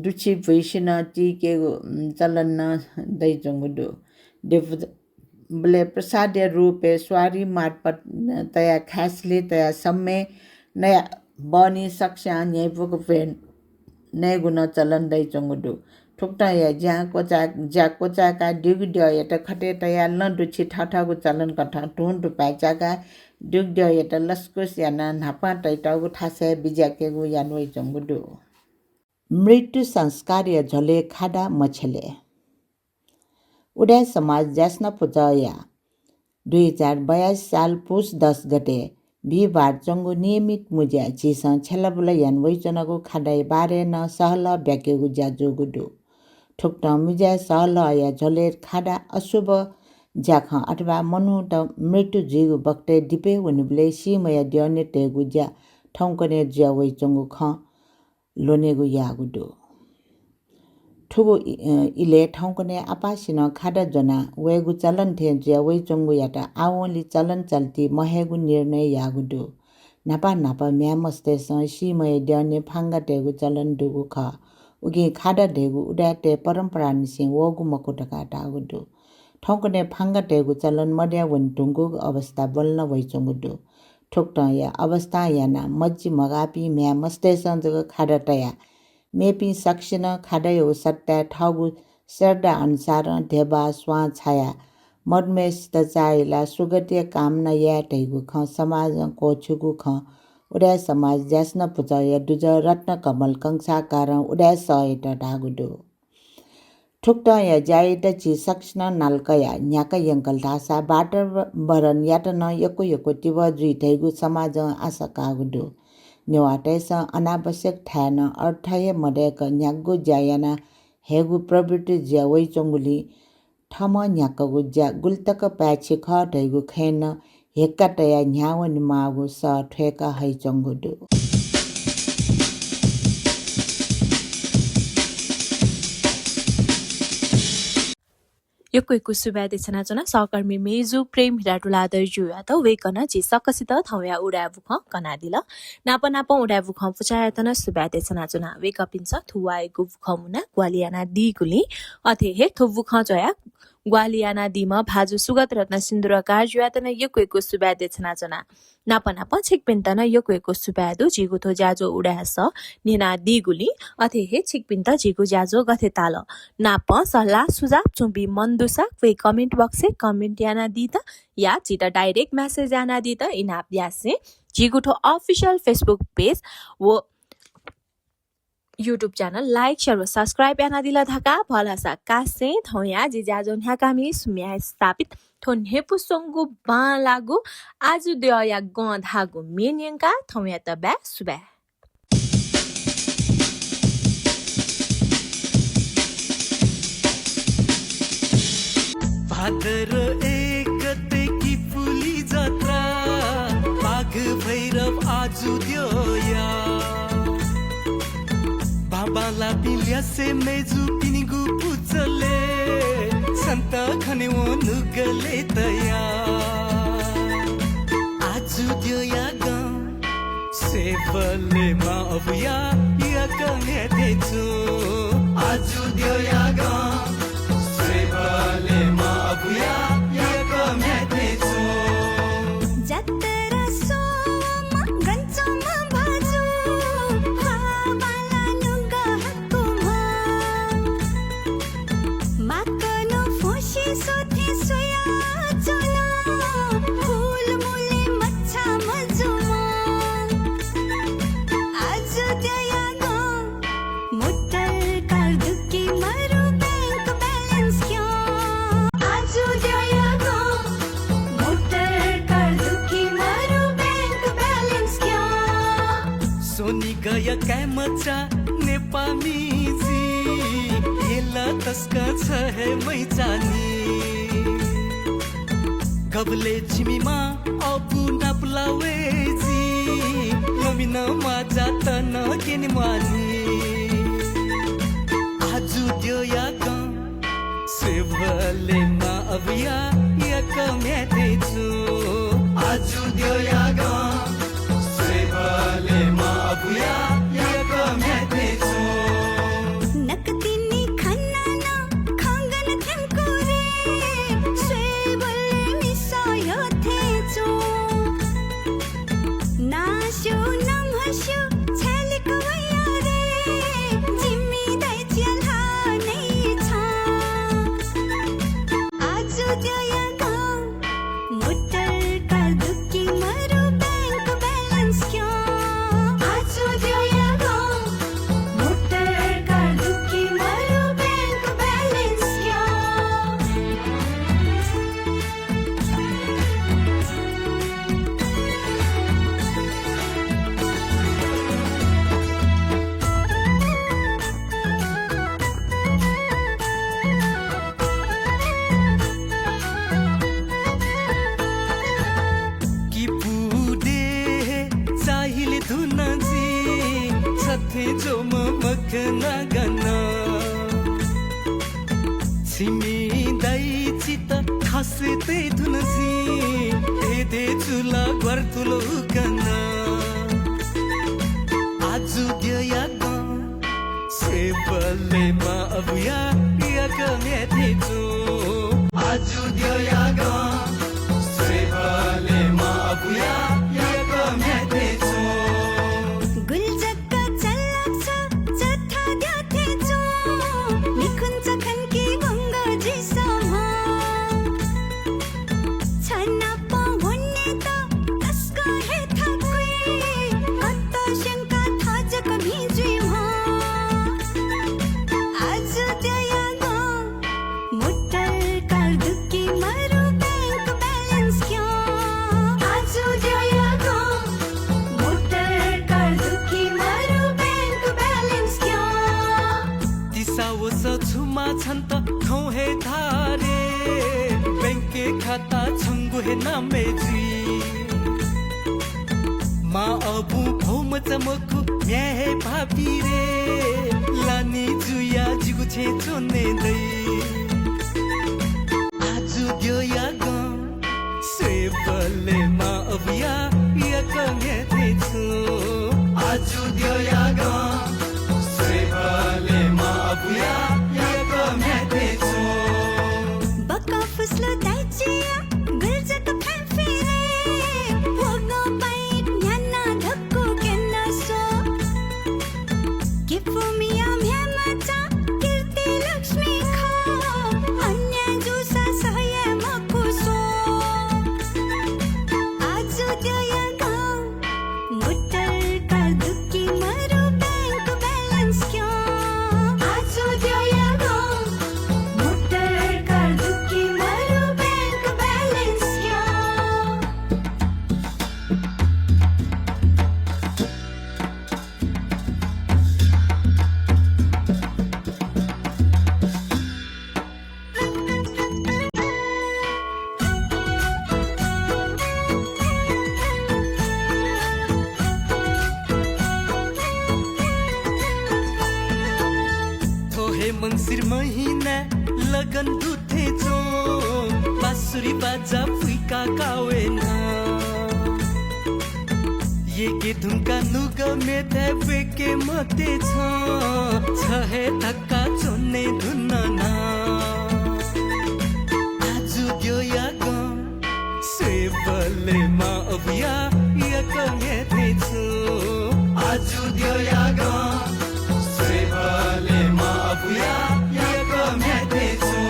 दुछि भुइसिन्हः तीकेगु, उम्, चलन नं दइच्वंगु दु। देवचाबलय् प्रसादया रूपय् स्वारि मार्फत तयाः खाय्‌सली तयाः सम्मे नयाः बहनी सकस्यां न्ह्यइपुक भ्वय् नयेगु नं चलन दइच्वंगु दु। थुकथंया ज्या क्वचाय्, ज्या क्वचाय्‌काः दिगु द्यःयात खतय् तयाः लँ दुछि थःथःगु चलन कथं धुं धुपाय् च्याकाः दिगु द्यःयात लसकुस यानाः न्हापां तइतःगु थासय् बिज्याकेगु याना वइच्वंगु दु। मृत्यु संस्कारया झ्वलय् खादा मछ्यले। उदाय् समाज ज्यासना पुचःया दुई हजार बयासी साल पुस दस गते बिहिबार च्वंगु नियमित मुँज्याय् झीसं छ्यलाबुला याना वइच्वनागु खादाया बारे नं सहलह ब्याकेगु ज्या जूगु दु। थुकथं मुँज्याय् सहलहया झ्वलय् खादा अशुभ ज्याखँ अथवा मनूत मृत्यु जुइगु बखतय् दिपय् वनीबलय् सीम्हया द्यःने तयेगु ज्या थौंकन्हय् जुया वइच्वंगु खँ ल्वनेगु याःगु दु। थुगु इ-, अ, इलय् थौंकन्हय् आपासिनं खादा ज्वना वयेगु चलन थें जुया वइच्वंगुयात आवंलि चलन चल्ति महयेगु निर्णय याःगु दु। न्हापा न्हापा म्ह्याय्‌मस्तय्‌सं सीम्हया द्यःने फांगा तयेगु चलन दुगु खः। उकिं खादा धइगु उदाय्‌तय् परम्परानिसें वःगु मखु धकाः धाःगु दु। थौंकन्हय् फांगा तयेगु चलन मदया वने धुंकूगु अवस्था बल्ल वइच्वंगु दु। थुकथंया अवस्थां यानाः मज्जि मगाःपिं म्ह्याय् मस्तय्सं जक खादा तयाः मेपिं सकसिनं खादायागु सट्टाय् थःगु श्रद्धा अनुसारं धेबा, स्वां छायाः मदुम्हय्सित चाःहिलाः सुगतिया कामना याये धइगु खँ समाजं क्वःछिउगु खँ उदाय् समाज ज्यासना पुचःया दुजः रत्नकमल कंसाकारं उदाय् सःयात धाःगु दु। थुकथंया ज्यायात झी सकसिनं नाला कयाः न्ह्याका यंकल धाःसा वातावरणयात नं यक्व यक्व तिबः जुइ धइगु समाजं आशा काःगु दु। नेवाःतय्सं अनावश्यक थाय् नं अर्थ हे मदय्क न्ह्यागु ज्या याना हयेगु प्रवृत्ति जुया वइच्वंगुलिं थःम्हं न्ह्याकागु ज्या गुलितक पाय्छि खः धइगु खँय् नं हेक्का तयाः न्ह्याः वनेमाःगु सः थ्वय्का हइच्वंगु दु। यक्व यक्व सुभाय् देछानाच्वना सहकर्मी मेजु प्रेम हिरा तुलाधरजुयात। वय्कलं झी सकसित थौंया उदाय् बुखँ कनादिल। नाप नापं उदाय् बुखँ पुचःयात नं सुभाय् देछानाच्वना। वय्कःपिन्सं थुवाःयागु बुखँ मुनाः ग्वाहालि यानादीगुलिं, अथे हे थ्व बुखँ च्वयाः ग्वाहालि यानादीम्ह भाजु सुगत रत्न सिन्दुराकारजुयात नं यक्व यक्व सुभाय् देछानाच्वना। नाप नापं छिकपिन्त नं यक्व यक्व सुभाय् दु, झीगु थ्व ज्याझ्वः उदाय् सः न्यनादीगुलिं। अथे हे छिकपिन्त झीगु ज्याझ्वः गथे ताल नापं सल्लाह सुझाव च्वंपिं मन दुसा क्वय् comment box-य् comment यानादीत या झीत direct message यानादीत इनाप यासें झीगु थ्व official Facebook page व YouTube channel like, share व subscribe यानादिल धकाः भलसा कासें थौंया जि ज्याझ्वः न्ह्याकामि सुम्या स्थापित थ्व न्ह्यइपुसे च्वंगु बांलाःगु आजु द्यःया गं धाःगु म्ये न्यंकाः थौंयात बाय् सुभाय्। भाद्र एक गते किपुली जात्रा, बाघ भैरव आजु द्यःया। बांबांलाःपिं ल्यासे मेजुपिनिगु पुचलय्, सन्त खनेवं नुगलय् तयाः। आजु द्यःया गं स्वयेबलय् मां अबुया याकः म्ह्याय् थें च्वं। आजु द्यःया गं स्वयेबलय् मां अबुया याकः म्ह्याय् थें च्वं। जात्रा स्वम्ह गन च्वंम्ह भाजु, ख्वाः बांलाः नुगः हाकुम्ह। माकनं फ्वंसे स्वथें स्वयाच्वन, हुलमुलय् मछाः मजूम्ह। आजु द्यःया गं motor car दु कि मरु bank balance क्यं। आजु द्यःया गं motor car दु कि मरु bank balance क्यं। स्वनिगःया काय्मचा नेपाःमि जि, यल तसकं छ हे मैचानि। गबलय् जिमि मां अबु नापलाः वये जि, लमिनं म्वाःजात नं क्यने म्वाःनि। आजु द्यःया गं स्वयेबलय् मां अबुया याकः म्ह्याय् थें च्वं। आजु द्यःया गं स्वयेबलय् मां अबुया याकः म्ह्याय् थें च्वं। नकतिनि खनानं खंगन थ्यंकु रे, स्वयेबलय् मिसा यः थें च्वं। नास्यू नम्हस्यू छ्यालिक वया रे, जिमि दाइजिया ल्हाः नइ छं। आजु द्यःया गं motor car दु कि मरु bank balance क्यं। आजु द्यःया गं motor car दु कि मरु bank balance क्यं। किपुदे चाहिल धुन जि, छथें ज्वम्ह मखना गन। छिमि दाइजित खास तये धुन जि, धेधे जुल ग्वारातुल उकन। आजु द्यःया गं स्वयेबलय् मां अबुया याकः म्ह्याय् थें च्वं। आजु द्यःयागं स्वयेबलय् मां अबुया याकः म्ह्याय् थें च्वं। गुलि जक चल्लाक छ चथाद्यः थें च्वं। निखुन्चा खंकी गुंगः जुइसं म्ह। छ नाप वनेत तसकं हे थाकुइ। कत स्यंकाः थः जक भिं जुइ म्ह। आजु द्यःयागं मोटर कार दुकी मरु bank balance क्यं। आजु द्यःयागं मोटर कार दुकी मरु bank balance क्यं। तिसा वसः छु माः छन्त थौं हे धारे, बैंकय् खाता छंगु हे नामय् जुइ। मां अबुं भौमचा मखु म्ह्याय् हे भाःपी रे, लानि जुयाः जिगु छेँय् च्वने दइ। आजु द्यःयागं स्वयेबलय् मां अबुया याकः म्ह्याय् थें च्वं। आजु द्यःयागं स्वयेबलय् मां अबुया याकः म्ह्याय् थें च्वं। बकं फुस्सु दाइचिया गुलि जक फय् फिरे, वंगः पाइप न्ह्यानाः धक्कु क्यनाः स्व। किपूमिया म्ह्याय् मचा कीर्ति लक्ष्मी खः, अन्याय जूसा सह याये मखु स्व। आजु द्यःयागं मोटर कार दुकी मरु bank balance क्यं। आजु द्यःयागं मोटर कार दुकी मरु bank balance क्यं। थ्व हे मंसिर महिनाय् लगन दु थें च्वं, बाँसुरी बाजा फुइकाः कावेना। येके धुंकाः नुगः मेथाय् ब्वय्के मते छं, छ हे धकाः च्वने धुन ना। आजु द्यःयागं स्वयेबलय् मां अबुया याकः म्ह्याय् थें च्वं। आजु द्यःयागं स्वयेबलय् मां अबुया याकः म्ह्याय् थें च्वं।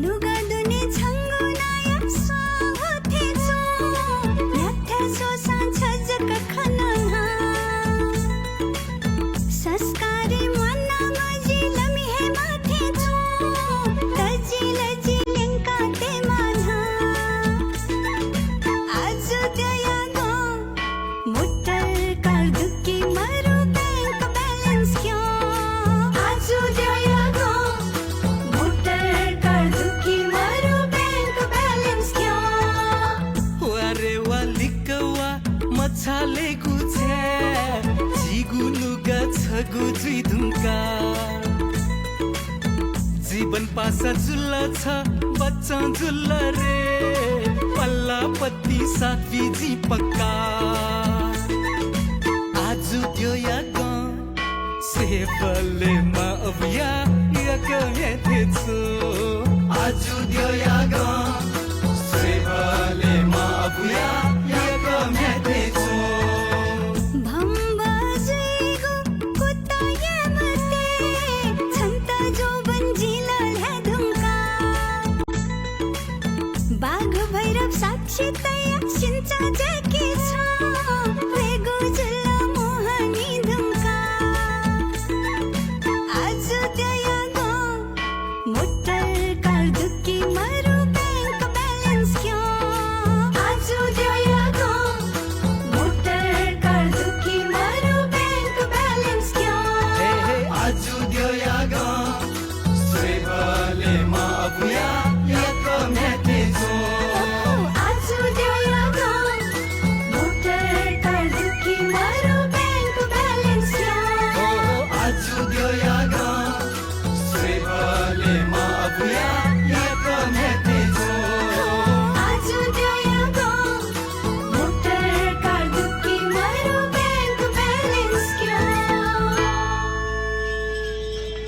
नुगः दुने छंगु नायः स्वां हु थें च्वं। न्ह्याथाय् स्वःसां छ जक खन न्हां। संस्कारी म्वाना मजिलमि हे मां थें च्वं, तजिलजि ल्यंका तयेमाः न्हां। आजु द्यःयागं मोटर कार दुकी मरु bank balance क्यं। आजु द्यःयागं मोटर कार दुकी मरु bank balance क्यं। वा रे वा लिक्क वा, मछालेगु छाय् झीगु नुगः छगू जुइ धुंकाः। जीवन पासा जुल छ, बच्चं जुल रे, पल्लापति साथ बी जिं पक्का। आजु द्यःयागं स्वयेबलय् मां अबुया याकः म्ह्याय् थें च्वं। आजु द्यःयागं